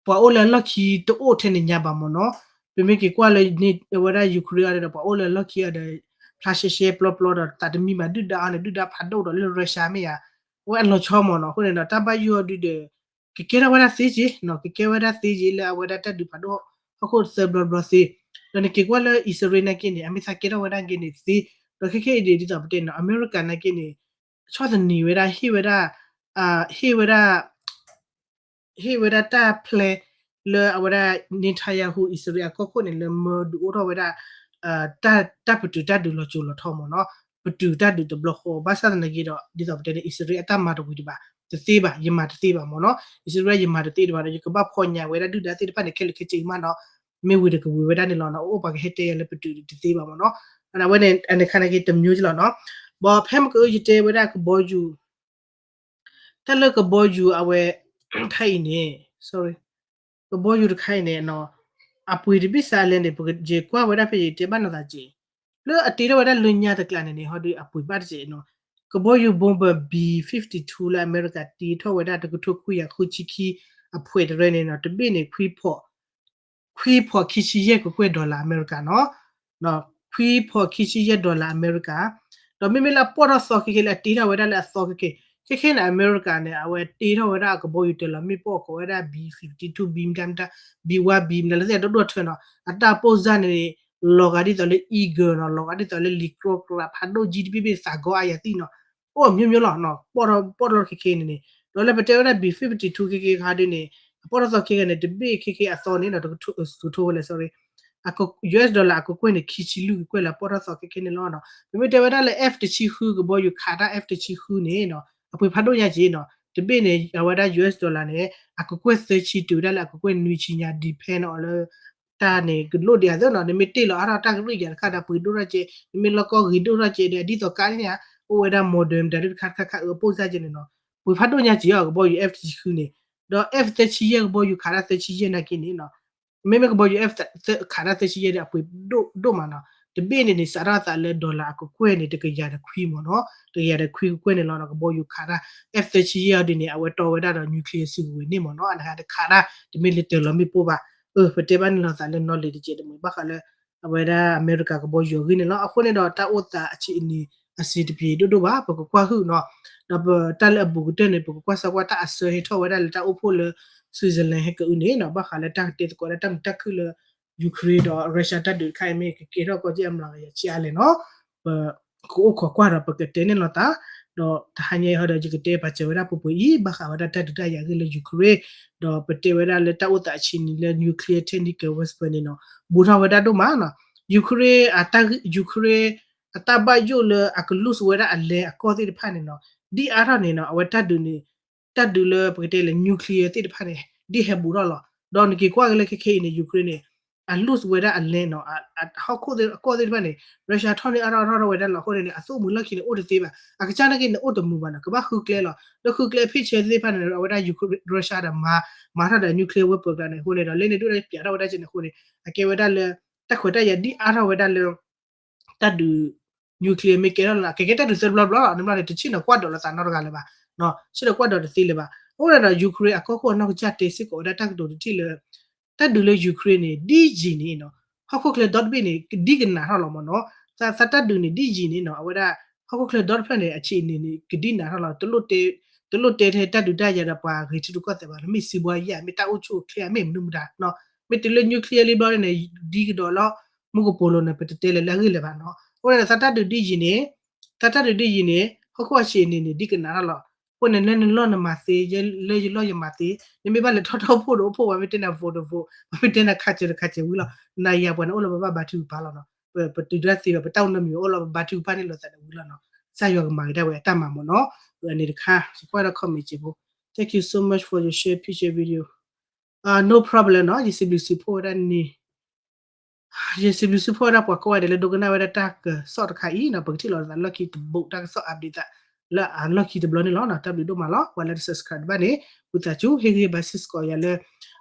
ပှၤအိၣ်လၢအလီၢ်ခံတအိၣ်ထဲန့ၣ်ညါဘၣ်မ့ၢ်နီၤ, ပမ့ၢ်က့ၤကွၢ်လၢ အဝဲဒၣ် Ukraine အီၤဒီး ပှၤအိၣ်လၢအလီၢ်ခံအီၤဒီး ဖျါရှဲရှဲပျီပျီဒီး သးတမံဘၣ် ဒုၣ်ဒါအီၤန့ၣ် ဒုၣ်ဒါဖးဒိၣ်ဒီးလၢ Russia မ့ၢ်ဧါ, အဝဲအလီၤဆီမ့ၢ်နီၤ, အဃိန့ၣ်ဒီး တၢ်ဘၣ်ယိၣ်အီၤဒုဒီး ကကဲထီၣ်ဝဲဒၣ်သ့က့ၤနီၤ, ကကဲဝဲဒၣ်သ့က့ၤလၢအဝဲဒၣ်တၢ်ဒုးဖးဒိၣ် ဟီၣ်ခိၣ်သၢဘျီဘျီသ့, ဒီးနက့ၤကွၢ်လၢအံၣ်စရ့လးနာ်က့န့ၣ် အမ့ၢ်သးကဲထီၣ်ဝဲဒၣ်က့ၤန့ၣ်သ့, ဒီးခဲခဲအံၤဒ်သိးပတဲနီၤ အမဲရကၤနာ်က့န့ၣ် ဆီၣ်သနံးဝဲဒၣ် ဟ့ၣ်ဝဲဒၣ် ဟ့ၣ်ဝဲဒၣ် ဟ့ၣ်ဝဲဒၣ်တၢ်ဖျဲးလၢအဝဲဒၣ် Netanyahu အံၣ်စရ့လးအကီၢ်ခိၣ်န့ၣ် လၢမၢဒုးအိၣ်ထီၣ်ဝဲဒၣ် တၢ်ပတုာ်တၢ်ဒုးလီၤစိၤလီၤထီမ့ၢ်နီၤ, ပတုာ်တၢ်ဒုးတဘျီဃီ, ဘၣ်ဆၣ်သနာ်က့ဒီး ဒ်သိးပတဲန့ၣ် အံၣ်စရ့လးအတၢ်မၤတဝံၤဒံးဘၣ်, တသ့ဘၣ်, ယမၤတသ့ဘၣ်မ့ၢ်နီၤ, အံၣ်စရ့လးယမၤတသ့ဒံးဘၣ်ဒီး ယကဘၣ်ဖီၣ်ညါဝဲဒၣ်ဒုၣ်ဒါသ့ၣ်တဖၣ်န့ၣ် ခဲလၢာ်ခဲဆ့မးနီၤ, မ့ၢ်ဝံၤဒီးကဝံၤဝဲဒၣ်န့ၣ်လီၤနီၤ, အိၣ်ပှၤကဟဲတဲယၤလၢပတုာ်တသ့ဘၣ်မ့ၢ်နီၤ, အဝဲန့ၣ် အန့ၣ်ခါနာ်က့တမျိုးလီၤနီၤ, ဘၣ်ဖဲမ့ၢ်ကယတဲဝဲဒၣ်ကဘီယူၤ တၢ်လၢကဘီယူၤအဝဲ ခါအံၤန့ၣ် sorry, ကဘီယူၤတခါအံၤန့ၣ် အပှ့ၤတဘ့ၣ်စးလဲၣ်န့ၣ် ပကကွၢ်ဝဲဒၣ်ဖဲယတဲဘၣ်နီၢ်သးက့ၤ, လၢအတ့ထီၣ်ဝဲဒၣ်လၢညါတကျးန့ၣ်န့ၣ် ဟီဒုးအပှ့ၤဘၣ်တစဲးနီၤ, ကဘီယူၤ bomber B fifty-two လၢအမဲရကၤတ့ထီၣ်ဝဲဒၣ်တကထိခွံကယၤဃုဆံခံ အဖှဲးတရဲန့ၣ်နီၤ တဘ့ၣ်န့ၣ် ခွံဖီၣ် ခွံဖီၣ်ခံဆံယဲၢ်ကကွဲၢ် dollar အမဲရကၤနီၤ, ခွံဖီၣ်ခံဆံယဲၢ် dollar အမဲရကၤ, ဒီးမ့မ့ၢ်လၢအပီၢ်ထီၣ်သီခဲခဲလၢအတ့ထီၣ်ဝဲဒၣ်လၢအသီခဲခဲ, ခဲခဲန့ၣ် အမဲရကၤန့ၣ် အဝဲတ့ထီၣ်ဝဲဒၣ်အကဘီယူၤတၢ်လီၤမ့ၣ်ပိၢ်အီၤကိးဝဲဒၣ် B fifty-two B မတၤမတၤ B one B မတၤလၢသ့ၣ်အဒိၣ်ဒိၣ်ထၢနီၤ, အတၢ်ပိၢ်စၢ်န့ၣ် လီၤဂာ်ဒ်သိးလၢ eagle နီၤ, လီၤဂာ်ဒ်သိးလၢလံာ်ကြီကြးဖးဒိၣ်ကၠံတဘ့ၣ်ဘ့ၣ်သးဂီၤအါယၤသံနီၤ, အိၣ်အမျိုးမျိုးလီၤ, ပီၢ်ထီၣ်ပီၢ်ထီၣ်ခဲခဲန့ၣ်န့ၣ်, ဒီးလၢပတဲဝဲဒၣ် B fifty-two ခဲခဲခါဒ်န့ၣ် အပီၢ်ထီၣ်သီခဲခဲန့ၣ် တဘ့ၣ်ခဲခဲအသီန့ၣ်နီၤ တကထိ ကထိဝဲလဲၣ် sorry, US dollar အကကွဲၢ်န့ၣ် ခံဆံလွံၢ်ကကွဲၢ်လၢအပီၢ်ထီၣ်သီခဲခဲန့ၣ်လီၤနီၤ, ပမ့ၢ်တဲဝဲဒၣ်လၢ F တဆံဃု ကဘီယူၤခးတၢ် F တဆံဃုန့ၣ်နီၤ အပှ့ၤဖးဒိၣ်ညါက့ၤနီၤ, တဘ့ၣ်န့ၣ် အဝဲဒၣ် ယူၣ်အၢၣ်စၢ် dollar န့ၣ် အကကွဲၢ်သၢဆံ တုၤဝဲဒၣ်လၢအကကွဲၢ်နွံဆံညါ depend on လၢ တၢ်န့ၣ် ကလိၣ်ဒံးအသးနီၤ, နမ့ၢ်တ့ၢ်လီၤအါထီၣ်တၢ်ကရံၣ်ယၤတခါဒီး ပှ့ၤဒိၣ်ထီၣ်ကဲ, နမ့ၢ်လီၢ်ကီၢ်ဂ့ၤဒိၣ်ထီၣ်ကဲဒီး ဒ်သိးကါန့ၣ်ဧါ, အိၣ်ဝဲဒၣ် modem တၢ်တခါတခါခါအၢအပိၢ်စၢ်ကဲန့ၣ်နီၤ, ပှ့ၤဖးဒိၣ်ညါက့ၤအီၤ ကဘီယူၤ F တဆံဃုန့ၣ်, ဒီး F သၢဆံယဲၢ် ကဘီယူၤခးတၢ်သၢဆံယဲၢ်နာ်က့န့ၣ်နီၤ, မ့မ့ၢ်ကဘီယူၤ F ခးတၢ်သၢဆံယဲၢ်ဒီး အပှ့ၤဒိၣ်ဒိၣ်မးနီၤ, တဘ့ၣ်န့ၣ်န့ၣ် စးထီၣ်အသးလၢ dollar အကကွဲၢ်န့ၣ် တကယၤဒီးခွံမ့ၢ်နီၤ, တကယၤဒီးခွံကကွဲၢ်န့ၣ်လီၤနီၤ, ကဘီယူၤခးတၢ် F သၢဆံယဲၢ်အီၤဒ်န့ၣ် အဝဲတီဝဲဒၣ်ဒီး nuclear စုကဝဲၤန့ၣ်မ့ၢ်နီၤ, အနဟါတခးတၢ် တမ့ၢ်လၢတၢၤလီၤမ့ၣ်ပိၢ်ဘၣ်, အၢ ပတဲဘၣ်န့ၣ်လီၤသးလၢ knowledge တကဲးတမှဲၤ ဘၣ်ဃးလၢ အဝဲဒၣ်အမဲရကၤကဘီယူၤအဂ့ၢ်န့ၣ်လီၤ. အဃိန့ၣ်ဒီး တၢ်အိၣ်သးအဆံးအနံၤ အဆင်တပြေဒိၣ်ဒိၣ်ဘၣ်, ပကကွၢ်ဟုၣ်နီၤ, ဒီးပတၢ်လၢအဘူးကတၢၢ်န့ၣ် ပကကွၢ်စၢကွၢ်တၢ်အစၢဟဲထီၣ်ဝဲဒၣ်လၢတၢ်အိၣ်ဖှိၣ်လၢ Switzerland ဟဲကအုန့ၣ်နီၤ, ဘၣ်ဃးလၢတၢ်ကတဲသကိးဒၣ်တၢ်မုာ်တၢ်ခုၣ်လၢ Ukraine ဒီး Russia တၢ်ဒုးတခါအံၤမ့ၢ်ကကဲထီၣ်ကီၢ်ကၠံၣ်အမျးကယၤဆံးအါလဲၣ်နီၤ, ပ ကအိၣ်ခိးကွၢ်ဒီးပကတဲန့ၣ်လီၤသး, ဒီးတဟါညါအံၤဟီဒီး ယကတဲပာ်စၢၤဝဲဒၣ်ပှဲၤပှဲၤအံၤ ဘၣ်ဃးဝဲဒၣ်တၢ်ဒုးတၢ်ယၤအဂ့ၢ်လၢ Ukraine, ဒီးပတဲဝဲဒၣ်လၢတၢ်အိၣ်သးအဆံးနံၤလၢ nuclear technical weapon န့ၣ်နီၤ, ဘူးထီၣ်ဝဲဒၣ်ဒိၣ်မးနီၤ, Ukraine အတၢ် Ukraine အတၢ်ဘၣ်ယိၣ်လၢအက lose ဝဲဒၣ်အလဲအကီၢ်သ့ၣ်တဖၣ်န့ၣ်နီၤ, ဒ်အါထီၣ်န့ၣ်နီၤ, အဝဲတၢ်ဒုးန့ၣ် တၢ်ဒုးလၢပကတဲလၢ nuclear သ့ၣ်တဖၣ်န့ၣ် ဒ်ဟဲဘူးထီၣ်လီၤ. ဒီးနက့ၤကွၢ်က့ၤလၢခဲခဲအံၤန့ၣ် Ukraine န့ၣ် အ lose ဝဲဒၣ်အလဲနီၤ, ဟီၣ်ခိၣ်အကီၢ်သ့ၣ်တဖၣ်န့ၣ် Russia ထီၣ်န့ၢ်အါထီၣ်အါထီၣ်ဝဲဒၣ်လီၤ. အဃိန့ၣ်န့ၣ် အသိၣ်မုာ်လီၢ်ခံန့ၣ် အိၣ်တသ့ဘၣ်. အကစၢ်နာ်က့န့ၣ် အိၣ်တမုာ်ဘၣ်နီၤ, ကဘၣ်ဃုကျဲလီၤ. လၢဃုကျဲအ picture သ့ၣ်တဖၣ်န့ၣ် အဝဲဒၣ် Russia ဒီးမၤ မၤထီၣ်ဒီး nuclear weapon ကျါန့ၣ် အဃိန့ၣ်ဒီး လၢန့ၣ်ဒိၣ်ဒီးပၠးထီၣ်ဝဲဒၣ်ကဲန့ၣ်အဃိန့ၣ် အကဲဝဲဒၣ်လၢ တၢ်ခွဲးတၢ်ယာ်ဒ်အါထီၣ်ဝဲဒၣ်လၢ တၢ်ဒုး nuclear မ့ၢ်ကဲထီၣ်လီၤ ကဲကဲတၢ်ဒုးသၢဘျီဘျီလီၤ. နဘျီန့ၣ် တဆ့ၣ်နီၤကွၢ်ဒီးလိာ်သးနီတဂၤလၢၤဘၣ်, ဆ့ၣ်နီၤကွၢ်ဒီးတသ့လၢၤဘၣ်. အဃိန့ၣ်ဒီး Ukraine အကီၢ်ခိၣ်အနီၢ်ကစၢ်တဲစ့ၢ်ကီးဝဲဒၣ်တၢ်ကတိၤတထံၣ်လၢ တၢ်ဒုးလၢ Ukraine န့ၣ် ဒ်ယံာ်န့ၣ်နီၤ, ဟီၣ်ခိၣ်ချၢဒီတဘ့ၣ်န့ၣ် ကဒံကနးထီၣ်လီၤမ့ၢ်နီၤ. သးတၢ်ဒုးန့ၣ် ဒ်ယံာ်န့ၣ်နီၤ, အဝဲဒၣ် ဟီၣ်ခိၣ်ချၢဒီတဖျၢၣ်န့ၣ် အဆံးအနံၤန့ၣ် ကဒံနးထီၣ်လီၤ. တလိၣ်တဲထဲတၢ်ဒုးတၢ်ယၤဒီးပှၤဂ့ၤထံရူၢ်ကီၢ်သဲးဘၣ်နီၤ, မ့ၢ်စံးဘှါယဲၢ် မ့ၢ်တၢ်အိၣ်ဆူၣ်အိၣ်ချ့ မ့ၢ်မနုၤမတၤနီၤ, မ့ၢ်တုၤလၢ nuclear လံဘျီန့ၣ် ဒ်ကဒီးလီၤ မူကပိာ်လိၤန့ၣ် ပတတဲလၢၤလၢအဂ့ၢ်လၢၤဘၣ်နီၤ. အဃိန့ၣ်ဒီး သးတၢ်ဒုးဒ်ယံာ်န့ၣ်, သးတၢ်ဒုးဒ်ယံာ်န့ၣ် ဟီၣ်ခိၣ်အဆံးအနံၤန့ၣ် ဒ်ကနးထီၣ်လီၤ. အဃိန့ၣ် လၢနလီၢ်နမၤသ့, လၢယလီၢ်ယမၤသ့, နမ့ၢ်ဘၣ်လဲၤထီၣ်ထီၣ်ဖိၣ်ဒီးအိၣ်ဖှိၣ် ပှၤမ့ၢ်တဲနၤ vote ဒီး vote, ပှၤမ့ၢ်တဲနၤခးစၢၤဒီးခးစၢၤဝံၤလီၤ. နၤယၤပှၤန့ၣ်အိၣ်လီၤပဘၣ်ဘါထုကဖၣ်လီၤနီၤ. ပတုၤတၢ်သ့ဘၣ် ပတၢ်အိၣ်နီတမံၤအိၣ်လီၤ ပဘါထုကဖၣ်န့ၢ်လိာ်သးဒီးဝံၤလီၤနီၤ. ကစၢ်ယွၤကမၤက့ၤဒၣ်ဝဲအတၢ်မၤမ့ၢ်နီၤ. အန့ၣ်တခါ ယကွၢ်ဒီး comment စ့ၢ်ဖိ. Thank you so much for your share picture video. No problem နီၤ, ယစံးဘျုးစံးဖှိၣ်ဝဲဒၣ်န့ၣ် ယစံးဘျုးစံးဖှိၣ်ဝဲဒၣ်ပှၤကိးဂၤဒဲးလၢ ဒိကနၣ်ဝဲဒၣ်တၢ်ကစီၣ်တခါအံၤနီၤ, ပကထံၣ်လိာ်သးလီၢ်ခံတဘိး တၢ်ကစီၣ် update သးလၢအလီၢ်ခံတဘျီန့ၣ်လီၤ. တၢ်ဘျုးဒိၣ်မးလီၤ. ပှၤလၢတ subscribe တဘၣ်န့ၣ် ဝံသးစူၤ ဟ့ၣ်ဂံၢ်ဘါစ့ၢ်ကီးယၤလၢ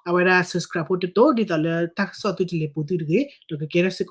အဝဲဒၣ် subscribe ဖိတတိၤ ဒ်သိးလၢတၢ်ကစီၣ်သုတလဲၤပူၤသုတဂ့ၤ, ဒီးကကဲထီၣ်စ့ၢ်